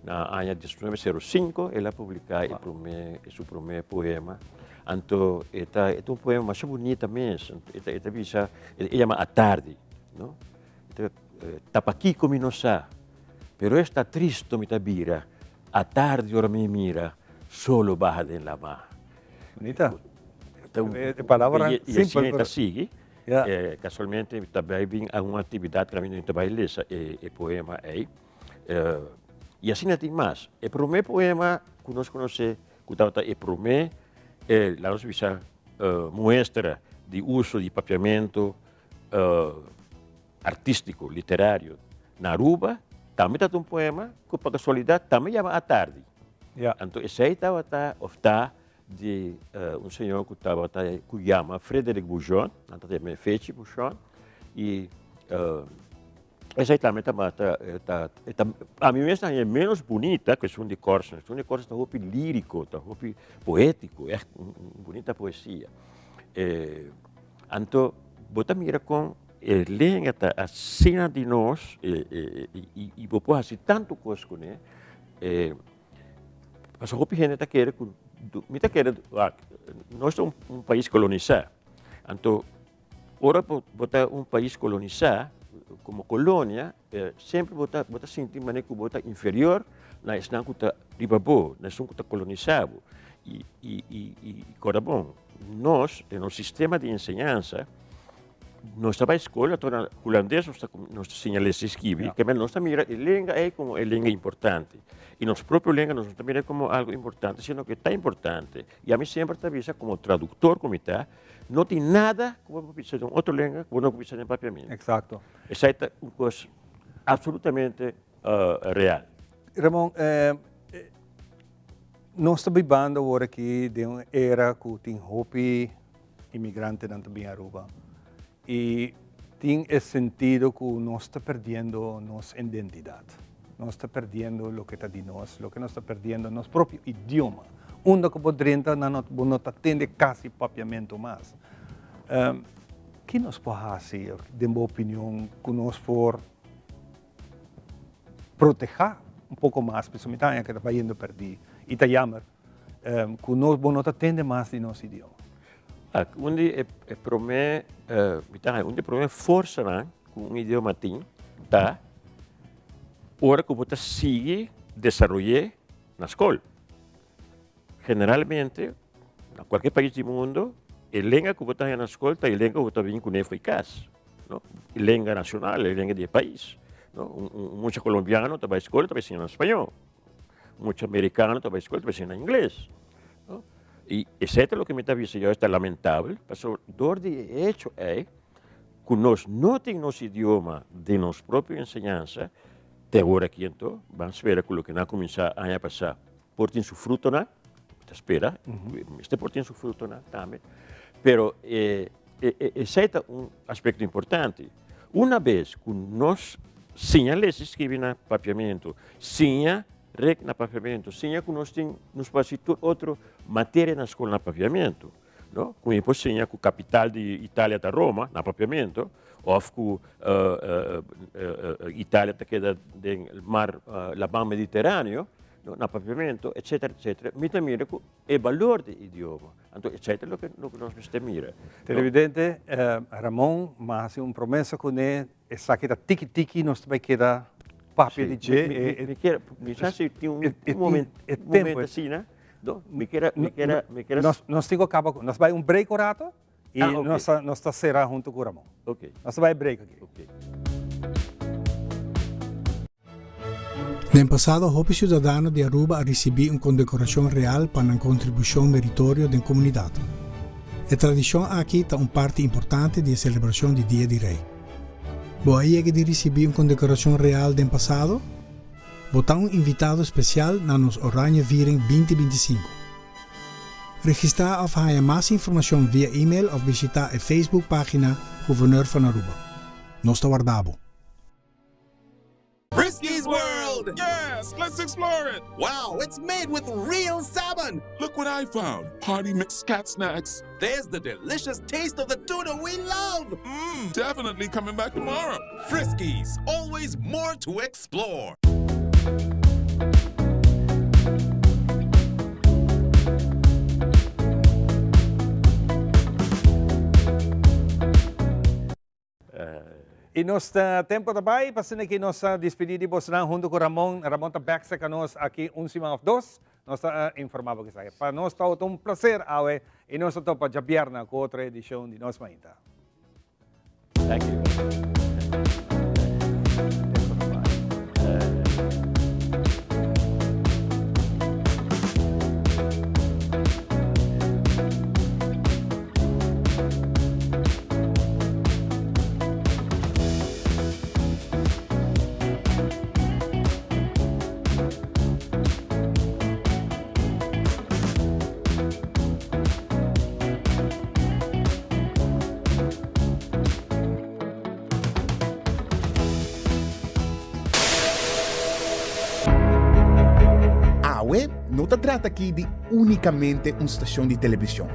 Na aña diesnuebe sero sinku el a publiká e promé su promé poema. Anto e ta e ta un poema masha bunita mes. E ta e ta bisa e yama Atardi, no? E ta ta pakiko mi no sa, pero esta tristo mi ta bira atardi ora mi mira solo baha den lama. Bunita. E palabra simpel. I asina e ta sigui. Kasualmente mi ta bai bin a un aktividat kaminda mi ta bai lesa e poema ei. I asina tin mas. E promé poema ku nos konosé ku tabata e promé, laga nos bisa, muestra di uso di papiamentu artístiko, literario na Aruba, tambe tabata un poema ku pa kasualidat tambe yama Atardi. Anto esei tabata òf ta di un señor ku tabata ku yama Frederik Bujon, nan ta yam'é Fechi Bujon, i esei tambe tabata ta ta ami mes ta haña ménos bunita ku esun di Corsen. Esun di Corsen ta hopi líriko, ta hopi poétiko, ègt un bunita poesia. Anto bo ta mira kon e lenga ta asina di nos i bo por hasi tantu kos kuné. Pasobra hopi hende ta kere ku, mi ta kere, wak, Nos ta un pais kolonisá. Anto ora bo bo ta un pais kolonisá komo kolonia semper bo ta bo ta sinti manera ku bo ta inferior na esnan ku ta riba bo, na esun ku ta kolonisá bo. I i i i kòrda bon, nos den nos sistema di enseñansa Nos ta bai skol anto na hulandes nos ta nos ta siña lesa i skibi, kemey nos ta mira e lenga ei komo e lenga importante i nos propio lenga nos no ta mira komo algo importante sino ke ta importante i ami semper ta bisa komo traduktor ku mi ta no tin nada ku bo por bisa den otro lenga ku bo no por bisa den papiamentu. Exacto. Esei ta un kos absolutamente real. Ramon, nos ta bibando awor aki den un era ku tin hopi Inmigrantenan ta bin Aruba y tin e sentido cu nos ta perdiendo nos identidad. Nos ta perdiendo loke ta di nos, loke nos ta perdiendo nos propio idioma. Unda cu bo drenta nan no bo no ta tende casi papiamento mas. Ki nos por haci den bo opinion cu nos por proteha un poco mas pasobra mi ta haña cu ta bayendo perdi y ta jammer. Ku nos bo no ta tende mas di nos idioma. Ak, un di e e promé mi ta haña un di e promé forsanan ku un idioma tin ta ora ku bo ta sigui desaroy'é na skol. Generalmente na kualke pais di mundo e lenga ku bo ta haña na skol ta e lenga ku bo ta bin kuné for di kas, no? E lenga nashonal, e lenga di e pais, no? Un mucha kolombiano ta bai skol ta bai siña na spañó. Mucha americano ta bai school ta bai siña na ingles. No? I esei ta loke mi ta bisa yo, ta lamentabel, pasobra dor di e hecho ei ku nos no tin nos idioma den nos propio enseñansa, te awor aki anto, ban spera ku loke nan a kuminsá aña pasá por tin su frutonan, mi ta spera, mester por tin su frutonan tambe, pero esei ta un aspekto importante. Una bes ku nos siña lesa i skibi na papiamentu, siña rek na papiamentu, siña ku nos tin, nos por hasi tur otro materia na skol na papiamentu, no? Ku mi por siña ku kapital di Italia ta Roma na papiamentu, òf ku Italia ta keda den mar Laman Mediteraneo, no, na papiamentu, etsetera, etsetera. Mi ta mira ku e balor di idioma. Anto esei ta loke nos mester mira. Televidente, Ramon m'a hasi un promesa kuné, esaki ta tiki tiki nos ta bai keda papia di dje. Mi kier, mi sa si tin un momento asina, no? Mi kier, mi kier, mi kier. Nos tin ku kaba ku, nos bai un break un rato i nos ta sera huntu ku Ramon. Nos ta bai break aki. Den pasado hopi ciudadano di Aruba a ricibi un condecoracion real pa nan contribucion meritorio den comunidad. E tradicion aki ta un parti importante di e celebracion di Dia di Rey. Bo a yega di ricibi un condecoracion real den pasado? Bo ta un invitado special na nos Oranje Viering 2025. Registra of haña mas informacion via email of bishita e Facebook pagina Gouverneur van Aruba. Nos ta warda bo. Frisky's World! Yes, let's explore it! Wow, it's made with real salmon! Look what I found! Party mix cat snacks. There's the delicious taste of the tuna we love! Mmm, definitely coming back tomorrow. Friskies, always more to explore. I nos ta tempo ta bai, pa asina ki nos ta dispidi di bosnan hunto ku Ramon. Ramon ta bek serka nos aki un siman of dos. Nos ta informa bo kisaki. Pa nos tabata un placer awe i nos ta topa djabièrnè ku otro edishon di Nos Mainta. Thank you. Awe no ta trata aki di únikamente un stashon di televishon.